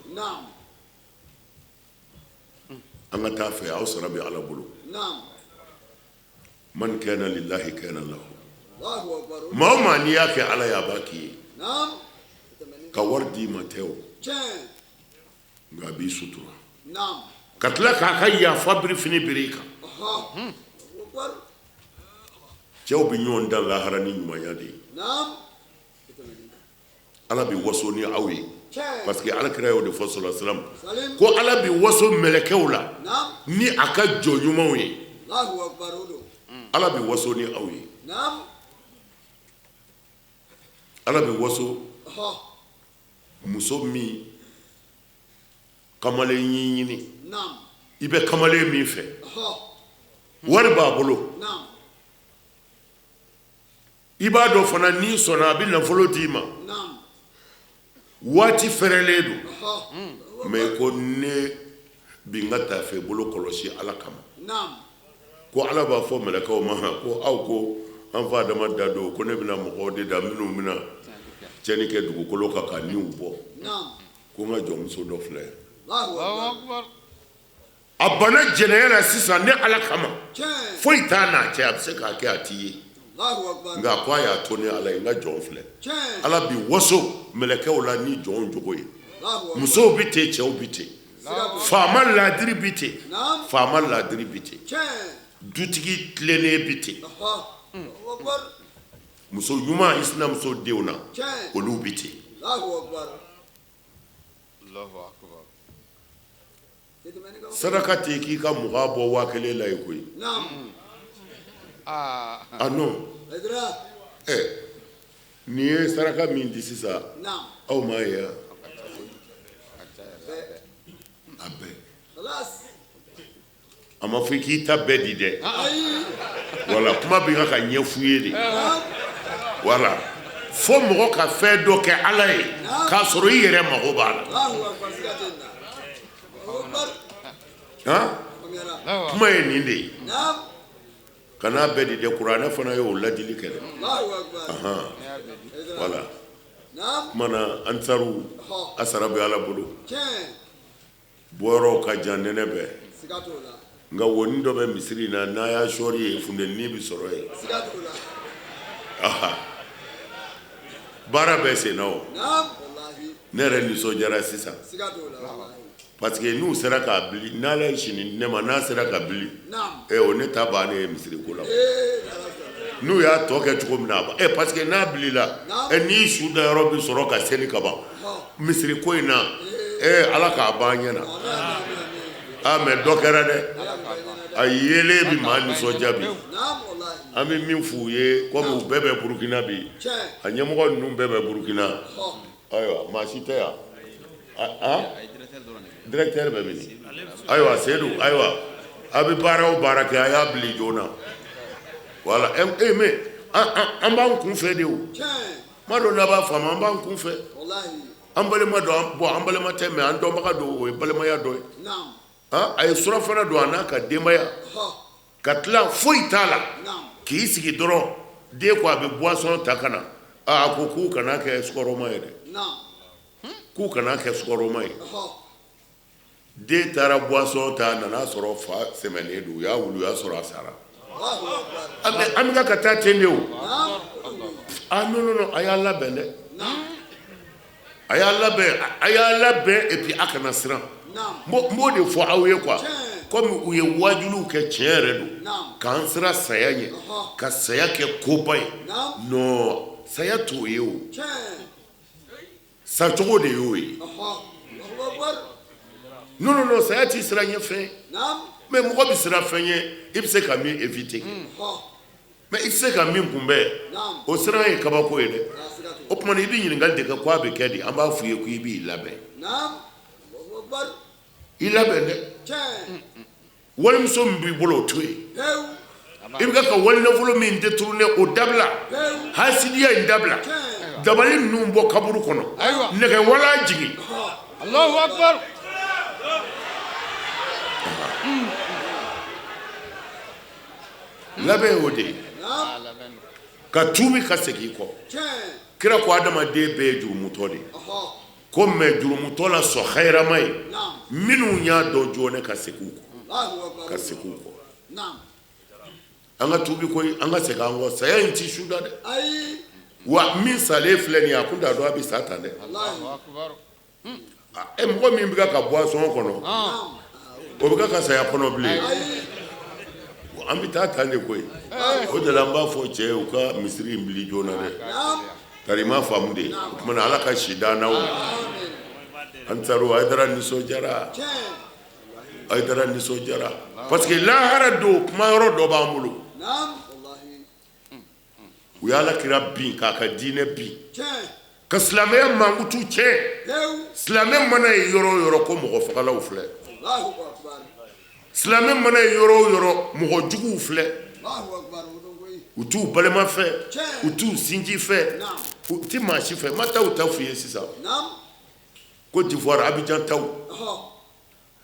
An ka taa fɛ, aw sara bɛ Ala bolo. Man kana lillahi kana lahu. Maa o maa n'i y'a kɛ Ala ye, a b'a k'i ye. Ka wari d'i ma tɛ o, nka a b'i sutura ka tila k'a ka yafa birifini biri i kan. Cɛw bɛ ɲɔgɔn dan lahara ni ɲumanya de ye. Ala bɛ waso ni aw ye, parce que Ala kira y'o de fɔ sɔlɔ salam, ko Ala bɛ waso mɛlɛkɛw la ni a ka jɔn ɲumanw ye. Ala bɛ waso ni aw ye. Ala bɛ waso muso min kamalen y'i ɲini, i bɛ kamalen min fɛ, wari b'a bolo, i b'a dɔn fana n'i sɔnna a bɛ nafolo d'i ma, waati fɛrɛlen don, mais ko ne bi n ka taafe bolo kɔlɔsi Ala kama. Ko Ala b'a fɔ mɛlɛkɛw ma ko aw ko an fa Adama da don, ko ne bɛna mɔgɔw de da minnu bɛna tiɲɛni kɛ dugukolo kan ka niw bɔ, ko n ka jɔnmuso dɔ filɛ yan. A banna jɛnɛya la sisan ne Ala kama, foyi t'a n'a cɛ, a bɛ se k'a kɛ a t'i ye, nka ko a y'a to ne Ala ye, n ka jɔn filɛ. Ala bi waso mɛlɛkɛw la ni jɔn jogo ye. Musow bɛ ten, cɛw bɛ ten, faama laadiri bɛ ten, faama laadiri bɛ ten, dutigi tilennen bɛ ten, muso ɲuman i sinamuso denw na, olu bɛ ten. Saraka tɛ k'i ka 20 bɔ 1000 la ye koyi. Ah non, ɛ nin ye saraka min di sisan, aw m'a ye wa? A bɛɛ. A ma fɔ k'i ta bɛɛ di dɛ. Wala kuma bɛ ka ɲɛ f'u ye de. Wala fo mɔgɔ ka fɛn dɔ kɛ Ala ye k'a sɔrɔ i yɛrɛ mago b'a la. Han, kuma ye nin de ye. Kana bɛɛ di dɛ. Kuranɛ fana ye o ladili kɛ dɛ. Ahan, wala kuma na ansaru a sara bɛ Ala bolo. Bɔyɔrɔw ka jan, nɛnɛ bɛɛ, nka wonin dɔ bɛ misiri in na, n'a y'a sɔɔri ye, funteni bɛ sɔrɔ yen. Aha, baara bɛ sen na o. Ne yɛrɛ nisɔndiyara sisan parce que n'u sera k'a bili, n'Ala ye sini di ne ma, n'a sera ka bili, ɛ o ne ta bannen ye misiri ko la. N'u y'a tɔ kɛ cogo min na, a ba ɛ parce que n'a bilila, ɛ n'i su da yɔrɔ bɛ sɔrɔ ka seli ka ban misiri ko in na. Ɛ Ala k'a ban ɲɛ na. A mais dɔ kɛra dɛ, a yelen bɛ maa nisɔndiya bi. An bɛ min f'u ye, komi u bɛɛ bɛ Burukina bi, a ɲɛmɔgɔ ninnu bɛɛ bɛ Burukina. Ayiwa, maa si tɛ yan? A directeur bɛ min? Ayiwa Seydou, ayiwa, a bɛ baara o baara kɛ, a y'a bili joona. Wala e mais an b'an kun fɛ de o. Ma dɔn n'a b'a faamu, an b'an kun fɛ. An balima dɔn, bon, an balima tɛ, mais an dɔnbaga don, o ye balimaya dɔ ye. A ye surafana don a n'a ka denbaya ka tila, foyi t'a la, k'i sigi dɔrɔn. Den ko a bɛ boisson ta ka na. A ko k'u kana kɛ sukaroma ye dɛ, k'u kana kɛ sukaroma ye. Den taara boisson ta, a nana sɔrɔ fa sɛmɛnen don. U y'a wuli, u y'a sɔrɔ a sara. An bɛ ka taa ten de o. Ah non, non, non, a y'a labɛn dɛ, a y'a labɛn, a y'a labɛn. Et puis a kana siran, n b'o de fɔ aw ye quoi. Comme u ye wajuliw kɛ, tiɲɛ yɛrɛ don, k'an siran saya ɲɛ, ka saya kɛ koba ye. Non, saya t'o ye o, sacogo de y'o ye. Non, non, non, saya t'i siran ɲɛ fɛn, mais mɔgɔ bɛ siran fɛn ye i bɛ se ka min éviter, mais i tɛ se ka min kunbɛn, o siran ye kabako ye dɛ. O tuma i bɛ ɲininkali de kɛ ko a bɛ kɛ di? An b'a f'u ye ko i b'i labɛn, i labɛn dɛ. Walimuso min b'i bolo, o to yen. I bɛ ka wali nafolo min détourné, o dabila. Hasidiya in dabila. Dabali ninnu bɔ kaburu kɔnɔ, nɛgɛ wala jigin. Allahu akbar. Labɛn y'o de ye, ka tuubi, ka segin i kɔ. Kira ko adamaden bɛɛ ye jurumutɔ de ye ko, mais jurumutɔ la sɔn hayirama ye minnu y'a dɔn joona ka segin u kɔ, ka segin u kɔ. An ka tuubi koyi, an ka segin an kɔ. Saya in ti su da dɛ. Wa min salen filɛ nin ye, a kun t'a dɔn a bɛ sa tan dɛ. Ɛ, mɔgɔ min bɛ ka boisson kɔnɔ, o bɛ ka saya kɔnɔ bilen. An bɛ taa tan de koyi. O de la n b'a fɔ cɛ ye, u ka misiri in bili joona dɛ. Tari i m'a faamu de. O tuma na, Ala ka si d'an n'aw. An taara, Hayidara nisɔndiyara, Hayidara nisɔndiyara parce que lahara don, kuma yɔrɔ dɔ b'an bolo. U y'Ala kira bin, k'a ka diinɛ bin, ka silamɛya mankutu tiɲɛ. Silamɛ mana ye yɔrɔ o yɔrɔ, ko mɔgɔ fagalaw filɛ. Silamɛ mana ye yɔrɔ o yɔrɔ, mɔgɔ juguw filɛ. U t'u balima fɛ, u t'u sinji fɛ, u ti maa si fɛ. Ma taa u ta f'u ye sisan, Côte d'Ivoire, Abidjan taw.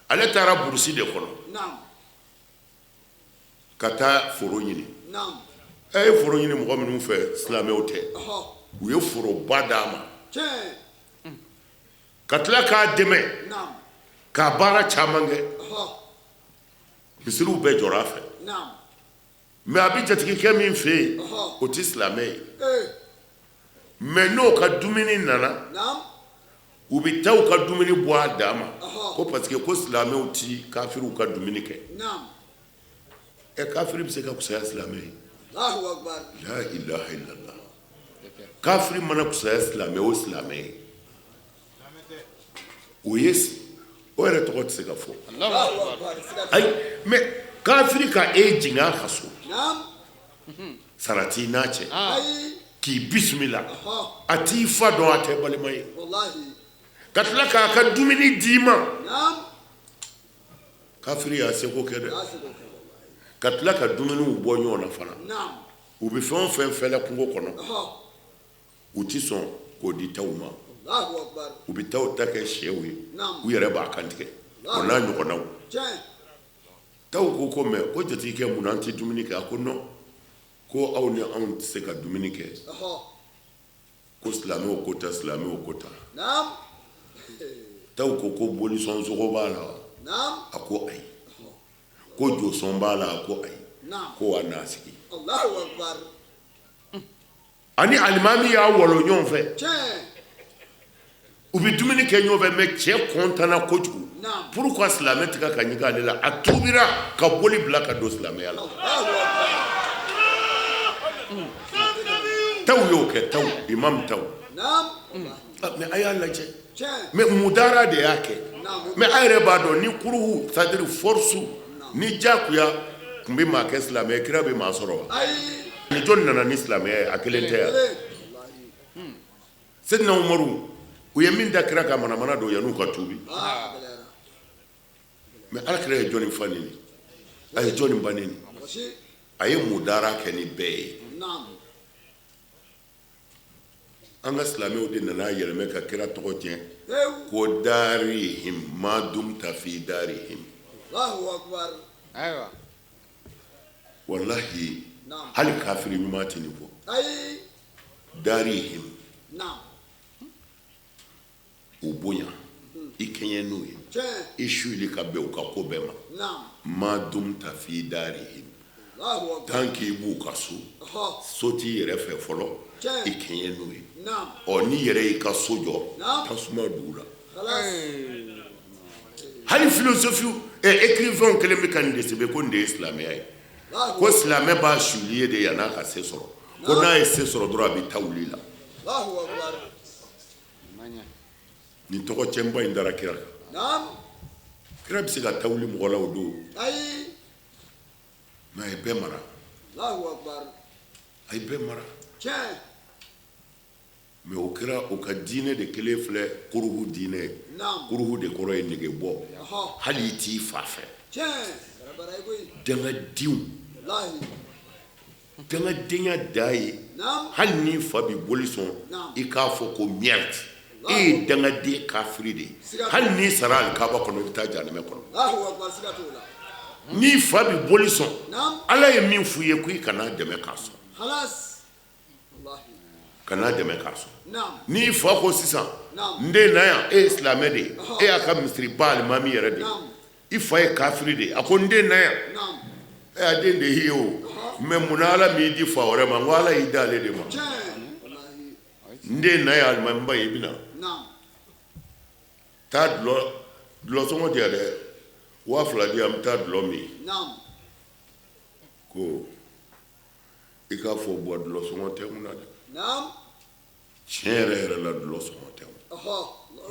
Ale taara burusi de kɔnɔ ka taa foro ɲini. Ɛ ye foro ɲini mɔgɔ minnu fɛ, silamɛw tɛ. U ye foroba d'a ma ka tila k'a dɛmɛ k'a baara caman kɛ. Misiriw bɛɛ jɔra a fɛ, mais a bɛ jatigikɛ min fɛ yen, o tɛ silamɛ ye. Mais n'o ka dumuni nana, u bɛ taa u ka dumuni bɔ a dan ma, ko parce que ko silamɛw ti kafiriw ka dumuni kɛ. Ɛ, kafiri bɛ se ka fisaya silamɛ ye? La ilaha illallah. Kafiri mana fisaya silamɛ o silamɛ ye, o ye o yɛrɛ tɔgɔ tɛ se ka fɔ. Ayi, mais kafiri ka e jigin a ka so. Sara t'i n'a cɛ k'i bisimila a t'i fa dɔn a tɛ balima ye ka tila k'a ka dumuni d'i ma kafiri y'a seko kɛ dɛ ka tila ka dumuniw bɔ ɲɔgɔn na fana u bɛ fɛn o fɛn fɛlɛ kungo kɔnɔ u tɛ sɔn k'o di taw ma u bɛ taw ta kɛ syɛw ye u yɛrɛ b'a kantigɛ o n'a ɲɔgɔnnaw taw ko ko mais ko jatigikɛ mun na an tɛ dumuni kɛ a ko non ko aw ni anw tɛ se ka dumuni kɛ ko silamɛw ko ta silamɛw ko ta taw ko ko bolisɔn sogo b'a la wa a ko ayi ko josɔn b'a la a ko ayi ko wa n'a sigi ani alimami y'a wɔlɔ ɲɔgɔn fɛ u bɛ dumuni kɛ ɲɔgɔn fɛ mais cɛ kɔntanna kojugu pourquoi silamɛ tɛ ka ɲigin ale la a tuubira ka boli bila ka don silamɛya la taw y'o kɛ taw imam taw mais a y'a lajɛ mais mudara de y'a kɛ mais a yɛrɛ b'a dɔn ni kuruhu c'est à dire force ni jagoya tun bɛ maa kɛ silamɛ kira bɛ maa sɔrɔ wa ni jɔn nana ni silamɛya ye a kelen tɛ yan Seydina Umaru u ye min da kira kan manamana don yan'u ka tuubi mais ala kira ye jɔnni fa neni a ye jɔnni ba neni a ye mudara kɛ ni bɛɛ ye an ka silamɛw de nana yɛlɛmɛ ka kira tɔgɔ tiɲɛ ko darihim ma dumta fi darihim walahi hali kafiri ɲuman tɛ nin fɔ darihim u bonya i kɛɲɛ n'u ye i suli ka bɛn u ka ko bɛɛ ma ma dumta fi darihim tant qu'i b'u ka so so t'i yɛrɛ fɛ fɔlɔ i kɛɲɛ n'u ye ɔ n'i yɛrɛ y'i ka so jɔ tasuma dugu la hali philosophie écrivain kelen bɛ ka nin de sɛbɛn ko nin de ye silamɛya ye ko silamɛ b'a suli ye de yann'a ka se sɔrɔ ko n'a ye se sɔrɔ dɔrɔn a bɛ taa wuli la nin tɔgɔ cɛnba in dara kira kan kira bɛ se ka taa wuli mɔgɔ la o don mais a ye bɛɛ mara a ye bɛɛ mara mais o kɛra o ka diinɛ de kelen filɛ kuruhu diinɛ ye kuruhu de kɔrɔ ye nege bɔ hali i t'i fa fɛ dangadenw dangadenya dan ye hali n'i fa bɛ boli sɔn i k'a fɔ ko merde e ye dangaden kafiri de ye hali n'i sara alikaba kɔnɔ i bɛ taa jahanamɛ kɔnɔ n'i fa bɛ boli sɔn ala ye min f'i ye ko i kana dɛmɛ k'a sɔn Kan'a dɛmɛ k'a sɔn n'i fa ko sisan n den na yan e ye silamɛ de ye e y'a ka misiriba alimami yɛrɛ de ye i fa ye kafiri de ye a ko n den na yan ɛ a den de y'i ye o mais munna ala m'i di fa wɛrɛ ma n ko ala y'i d'ale de ma n den na yan alimamiba i bɛ na taa dulɔ dulɔ sɔngɔ di yan dɛ 2000 di yan n bɛ taa dulɔ min ko i k'a fɔ buwa dulɔ sɔngɔ tɛ n kunna dɛ tiɲɛ yɛrɛ yɛrɛ la dulɔ sɔngɔ tɛ n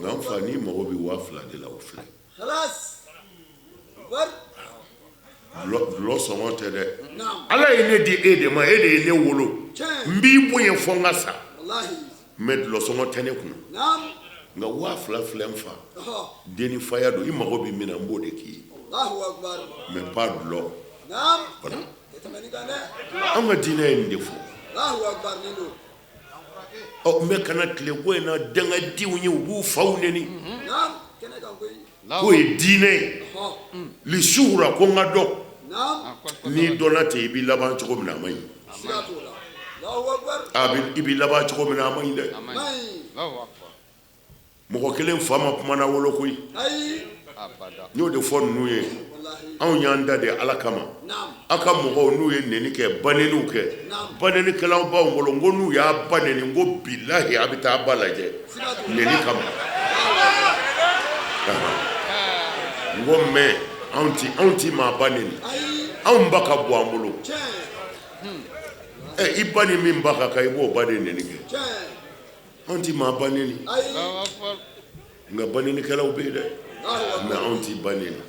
nka n fa n'i mago bɛ 2000 de la o filɛ dulɔ sɔngɔ tɛ dɛ ala ye ne di e de ma e de ye ne wolo n b'i bonya fo n ka sa mais dulɔ sɔngɔ tɛ ne kunna nka 2000 filɛ n fa dennifaya don i mago bɛ min na n b'o de k'i ye mais pas dulɔ voilà an ka diinɛ ye nin de fɔ ɔ mais kana tile ko in na dangadenw ye u b'u faw neni k'o ye diinɛ ye lisuhura ko n ka dɔn n'i dɔnna ten i b'i laban cogo min na a man ɲi i b'i laban cogo min na a man ɲi dɛ Mɔgɔ kelen fa ma kumana wolo koyi n y'o de fɔ ninnu ye anw y'an da de ala kama aw ka mɔgɔw n'u ye neni kɛ baneniw kɛ banenikɛlaw b'anw bolo n ko n'u y'a ba neni n ko bilahi a bɛ taa ba lajɛ neni kama n ko mais anw ti maa ba neni anw ba ka bon an bolo i ba ni min ba ka kan i b'o ba de neni kɛ Anw tɛ maa ba neni nka banenikɛlaw bɛ yen dɛ mais anw tɛ ba neni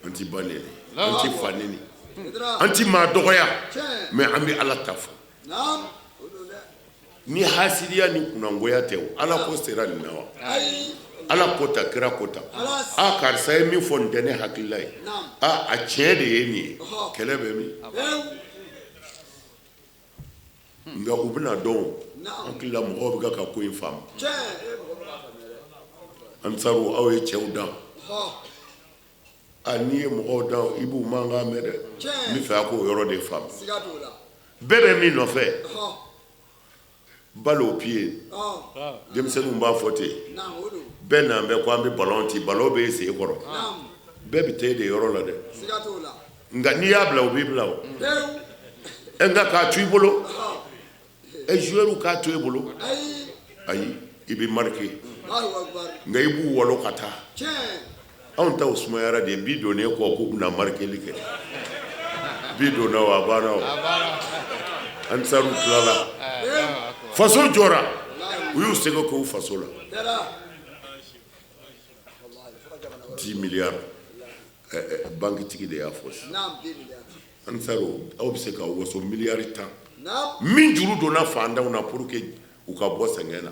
an tɛ ba neni an tɛ fa neni An ti maa dɔgɔya, mais an bɛ Ala ta fɔ. Ni hasidiya ni kunangoya tɛ, Ala ko sera nin na wa? Ala ko ta, kira ko ta. A karisa ye min fɔ nin tɛ ne hakilila ye, a a tiɲɛ de ye nin ye, kɛlɛ bɛ min? Nka u bɛna dɔn, hakilila mɔgɔw bɛ ka ko in faamu. Ansaru, aw ye cɛw dan. A n'i ye mɔgɔw dan, i b'u mankan mɛn dɛ. N bɛ fɛ a k'o yɔrɔ de faamu. Bɛɛ bɛ min nɔfɛ, balle au pied, denmisɛnninw b'a fɔ ten. Bɛɛ n'an bɛ ko an bɛ ballon ci, ballon bɛ e sen kɔrɔ, bɛɛ bɛ taa e de yɔrɔ la dɛ. Nka n'i y'a bila, u b'i bila o. Ɛ nka k'a to i bolo, ɛ joueur k'a to e bolo, ayi, i bɛ marquer, nka i b'u walo ka taa. Anw taw sumayara de. Bi donnen kɔ k'u bɛna marqueli kɛ, bi donna o, a banna o. Ansaru tilala, faso jɔra, u y'u seko k'u faso la. 10 milliards, bankitigi de y'a fɔ. Ansaru, aw bɛ se ka waso miliyari 10 min juru donna fantanw na pour que u ka bɔ sɛgɛn na.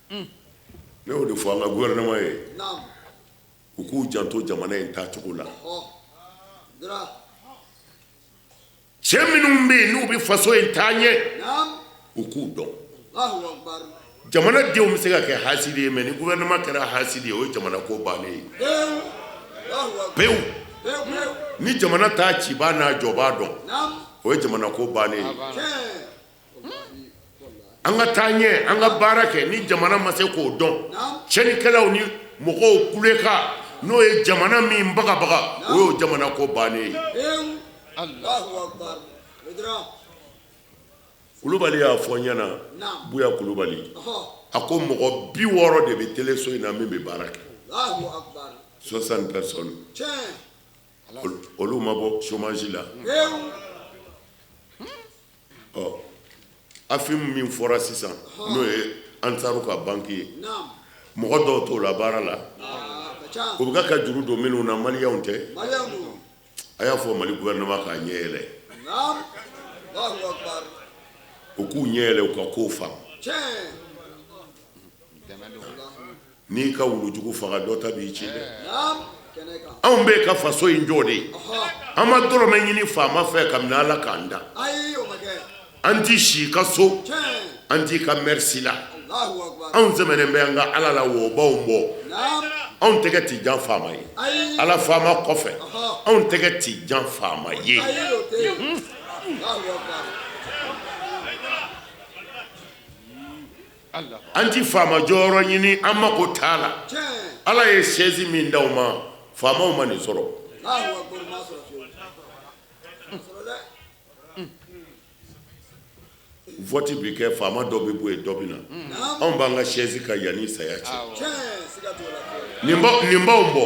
Ne y'o de fɔ an ka gouvernement ye, u k'u janto jamana in taacogo la. Cɛ minnu bɛ yen n'u bɛ faso in taa ɲɛ, u k'u dɔn. Jamana denw bɛ se ka kɛ hasidi ye, mais ni gouvernement kɛra hasidi ye, o ye jamana ko bannen ye pewu. Ni jamana t'a cibaa n'a jɔbaa dɔn, o ye jamana ko bannen ye. An ka taa ɲɛ, an ka baara kɛ. Ni jamana ma se k'o dɔn, tiɲɛnikɛlaw ni mɔgɔw kulekan n'o ye jamana min bagabaga, o y'o jamana ko bannen ye. Kulubali y'a fɔ n ɲɛna, Buya Kulubali, a ko mɔgɔ 60 de bɛ teleso in na min bɛ baara kɛ, 60 personnes. Olu ma bɔ chômage la. Ɔ AFIM min fɔra sisan, n'o ye Ansaru ka banque ye, mɔgɔ dɔw t'o la baara la, u bɛ ka juru don minnu na, maliyɛnw tɛ. A y'a fɔ Mali gouvernement k'a ɲɛ yɛlɛ, u k'u ɲɛ yɛlɛ, u ka kow faamu. N'i ka wulujugu faga, dɔ ta b'i ci dɛ. Anw bɛ ka faso in jɔ de ye. An ma dɔrɔmɛ ɲini faama fɛ kabini Ala k'an da. An ti si ka so, an t'i ka merci la. Anw sɛmɛnen bɛ an ka Ala la, wɔbaw bɔ. Anw tɛgɛ ti jan faama ye, Ala faama kɔfɛ anw tɛgɛ ti jan faama ye. An ti faama jɔyɔrɔ ɲini, an mako t'a la. Ala ye chaise min d'aw ma, faamaw ma nin sɔrɔ. Vote bi kɛ, faama dɔ bɛ bɔ yen, dɔ bɛ na. Anw b'an ka chaise kan yanni saya cɛ. Nin b'anw bɔ,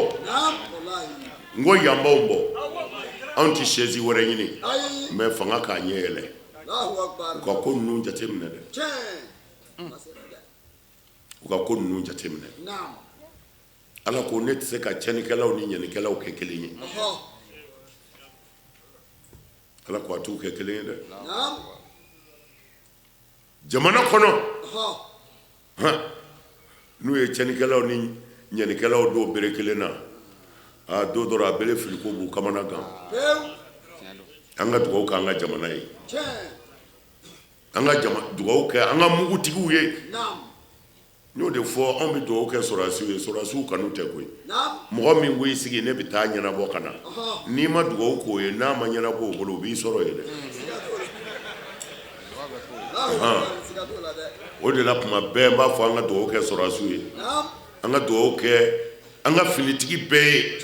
n ko yan b'anw bɔ. Anw tɛ chaise wɛrɛ ɲini, mais fanga k'a ɲɛ yɛlɛ, u ka ko ninnu jateminɛ dɛ, u ka ko ninnu jateminɛ. Ala ko ne tɛ se ka tiɲɛnikɛlaw ni ɲɛnikɛlaw kɛ kelen ye. Ala ko a t'u kɛ kelen ye dɛ. Jamana kɔnɔ, n'u ye tiɲɛnikɛlaw ni ɲɛnikɛlaw don bere kelen na, aa, don dɔ a bere filiko b'u kamana gan. An ka dugawu kɛ an ka jamana ye, an ka dugawu kɛ an ka mugutigiw ye. N y'o de fɔ, anw bɛ dugawu kɛ sɔrɔdasiw ye, sɔrɔdasiw kanu tɛ koyi. Mɔgɔ min ko i sigi ne bɛ taa ɲɛnabɔ ka na, n'i ma dugawu k'o ye, n'a ma ɲɛnabɔ o bolo, o b'i sɔrɔ yen dɛ. O de la tuma bɛɛ n b'a fɔ, an ka dugawu kɛ sɔrɔdasiw ye, an ka dugawu kɛ an ka finitigi bɛɛ ye,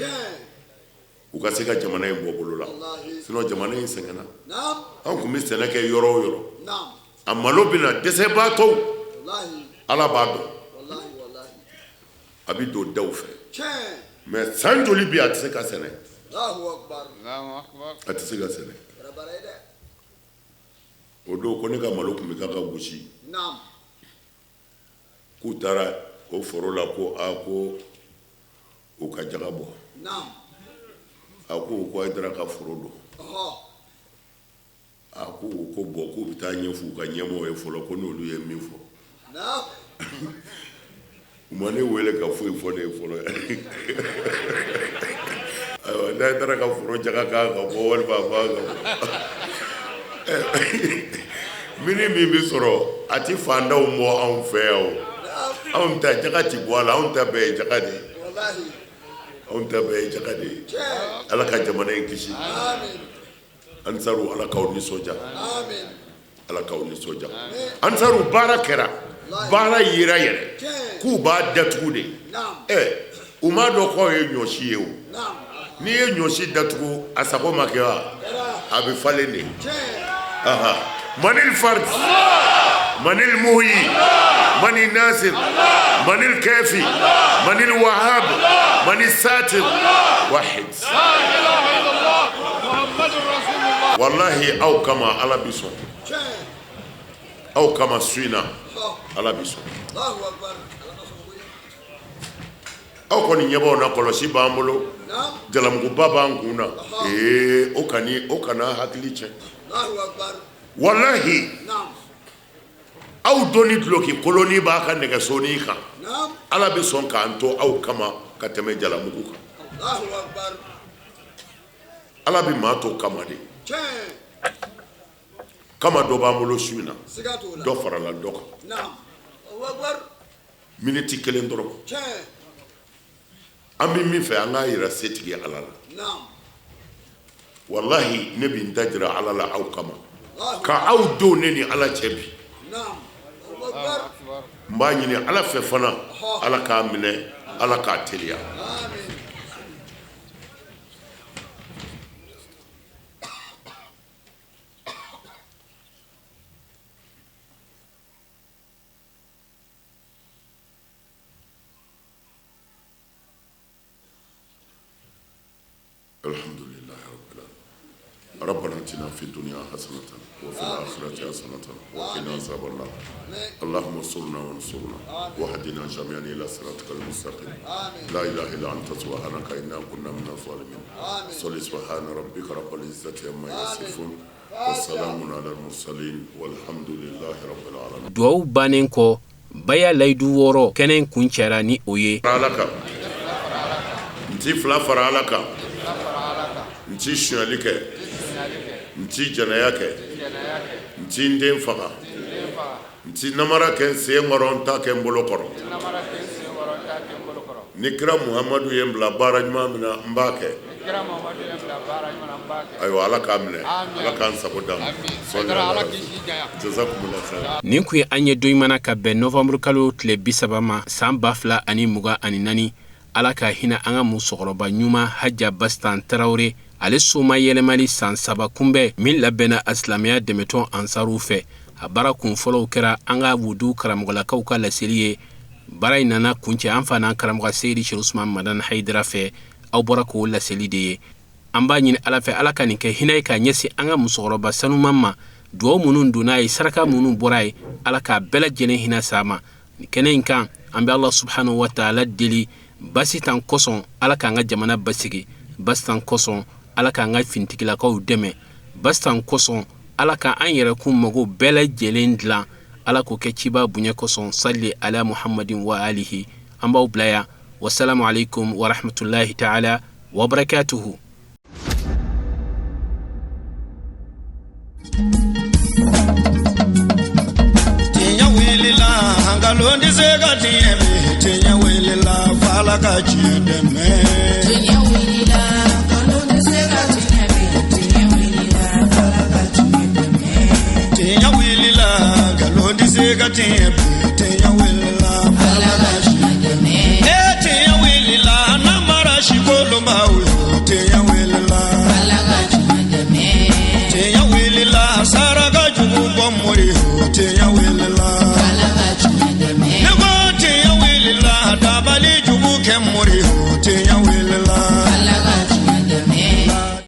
u ka se ka jamana in bɔ bolo la. Sinon jamana in sɛgɛnna. Anw tun bɛ sɛnɛ kɛ yɔrɔ o yɔrɔ, a malo bɛna dɛsɛbaatɔw, Ala b'a dɔn, a bɛ don daw fɛ. Mais san joli bi, a tɛ se ka sɛnɛ, a tɛ se ka sɛnɛ. O don ko ne ka malo tun bɛ ka gosi, k'u taara o foro la, ko a ko u ka jaga bɔ. A ko ko Hayidara ka foro don. A ko ko bon, k'u bɛ taa ɲɛfɔ u ka ɲɛmɔgɔ ye fɔlɔ, ko n'olu ye min fɔ. U ma ne wele ka foyi fɔ ne ye fɔlɔ. Ayiwa, n'a taara ka foro jaga kan ka bɔ walima a b'a ka mini min bɛ sɔrɔ, a ti fantanw bɔ anw fɛ yan o. Anw ta jaga ti bɔ a la, anw ta bɛɛ ye jaga de ye. Anw ta bɛɛ ye jaga de ye. Ala ka jamana in kisi. Ansaru, Ala k'aw nisɔndiya, Ala k'aw nisɔndiya. Ansaru, baara kɛra, baara yera yɛrɛ k'u b'a datugu de. Ɛ, u m'a dɔn k'aw ye ɲɔsi ye o. N'i ye ɲɔsi datugu, a sago ma kɛ wa? A bɛ falen de. Manil fard, manil muhyi, manil nasir, manil kafi, manil wahab, manil satir, wahid. Wallahi, aw kama Ala bi sɔn, aw kama su in na Ala bi sɔn. Aw kɔni ɲɛbaw na, kɔlɔsi b'an bolo, jalamuguba b'an kun na. Ee, o kani, o kana hakili cɛ. Wallahi, aw doni duloki koloni b'a ka nɛgɛsonin kan, Ala bɛ sɔn k'an to aw kama ka tɛmɛ jalamugu kan. Ala bɛ maa to kama de. Kama dɔ b'an bolo su in na, dɔ farala dɔ kan, miniti kelen dɔrɔn. An bɛ min fɛ, an k'a yira setigi Ala la. Walahi, ne bɛ n ta jira Ala la aw kama, ka aw don ne ni Ala cɛ bi. N b'a ɲini Ala fɛ fana, Ala k'a minɛ, Ala k'a teliya. الحمد لله رب العالمين. ربنا اتنا في الدنيا حسنة وفي الآخرة حسنة وقنا عذاب النار. اللهم انصرنا وانصرنا واهدنا جميعا إلى صراطك المستقيم. لا إله إلا أنت، سبحانك إنا كنا من الظالمين. صل. سبحان ربك رب العزة عما يصفون والسلام على المرسلين والحمد لله رب العالمين. Duwawu bannen kɔ, baya layidu wɔɔrɔ kɛnɛ kun cɛra ni o ye. Ala kan n ti fila fara Ala kan, n ti sonyali kɛ, n ti jɛnɛya kɛ, n ti n den faga, n ti namara kɛ n sen kɔrɔ, n ta kɛ n bolo kɔrɔ. Ni kira Muhamadu ye n bila baara ɲuman min na, n b'a kɛ. Ayiwa, Ala k'a minɛ, Ala k'an sago d'an ma. Jazakumullah khair. Nin kun ye an ye don mana ka bɛn novanburu kalo tile 30 ma, san 2024. Ala ka hinɛ an ka musokɔrɔba ɲuman Haja Bastan Tarawele. Ale soma yɛlɛmali san 3 kunbɛn min labɛnna a silamɛya dɛmɛtɔn Ansaruw fɛ, a baara kun fɔlɔw kɛra an ka wudu karamɔgɔlakaw ka laseli ye. Baara in nana kuncɛ an fa n'an karamɔgɔ Seyidi Seri Usman Madani Hayidara fɛ. Aw bɔra k'o laseli de ye. An b'a ɲini Ala fɛ, Ala ka nin kɛ hinɛ ye ka ɲɛsin an ka musokɔrɔba sanuman ma. Duwawu minnu donna ye, saraka minnu bɔra ye, Ala k'a bɛɛ lajɛlen hinɛ sa ma. Nin kɛnɛ in kan, an bɛ Ala subhanahu wa taala deli basi tan kosɔn, Ala k'an ka jamana basigi. Basi tan kosɔn, Ala k'an ka fintigilakaw dɛmɛ. Basi tan kosɔn, Ala ka an yɛrɛkun mago bɛɛ lajɛlen dilan. Ala k'o kɛ ciba bonya kosɔn. Sali ala Muhammadin wa alihi. An b'aw bila yan. Wasalamu alaikum wa rahmatullahi ta'ala wa barakatuhu. Tiɲɛ wulila, nkalon tɛ se ka tiɲɛ bi. Tiɲɛ wulila, f'Ala ka tiɲɛ dɛmɛ. Tiɲɛ wulila, nkalon tɛ se ka tiɲɛ bi. Tiɲɛ wulila, f'Ala ka tiɲɛ dɛmɛ. Tiɲɛ wulila, nkalon tɛ se ka tiɲɛ bi. Tiɲɛ wulila.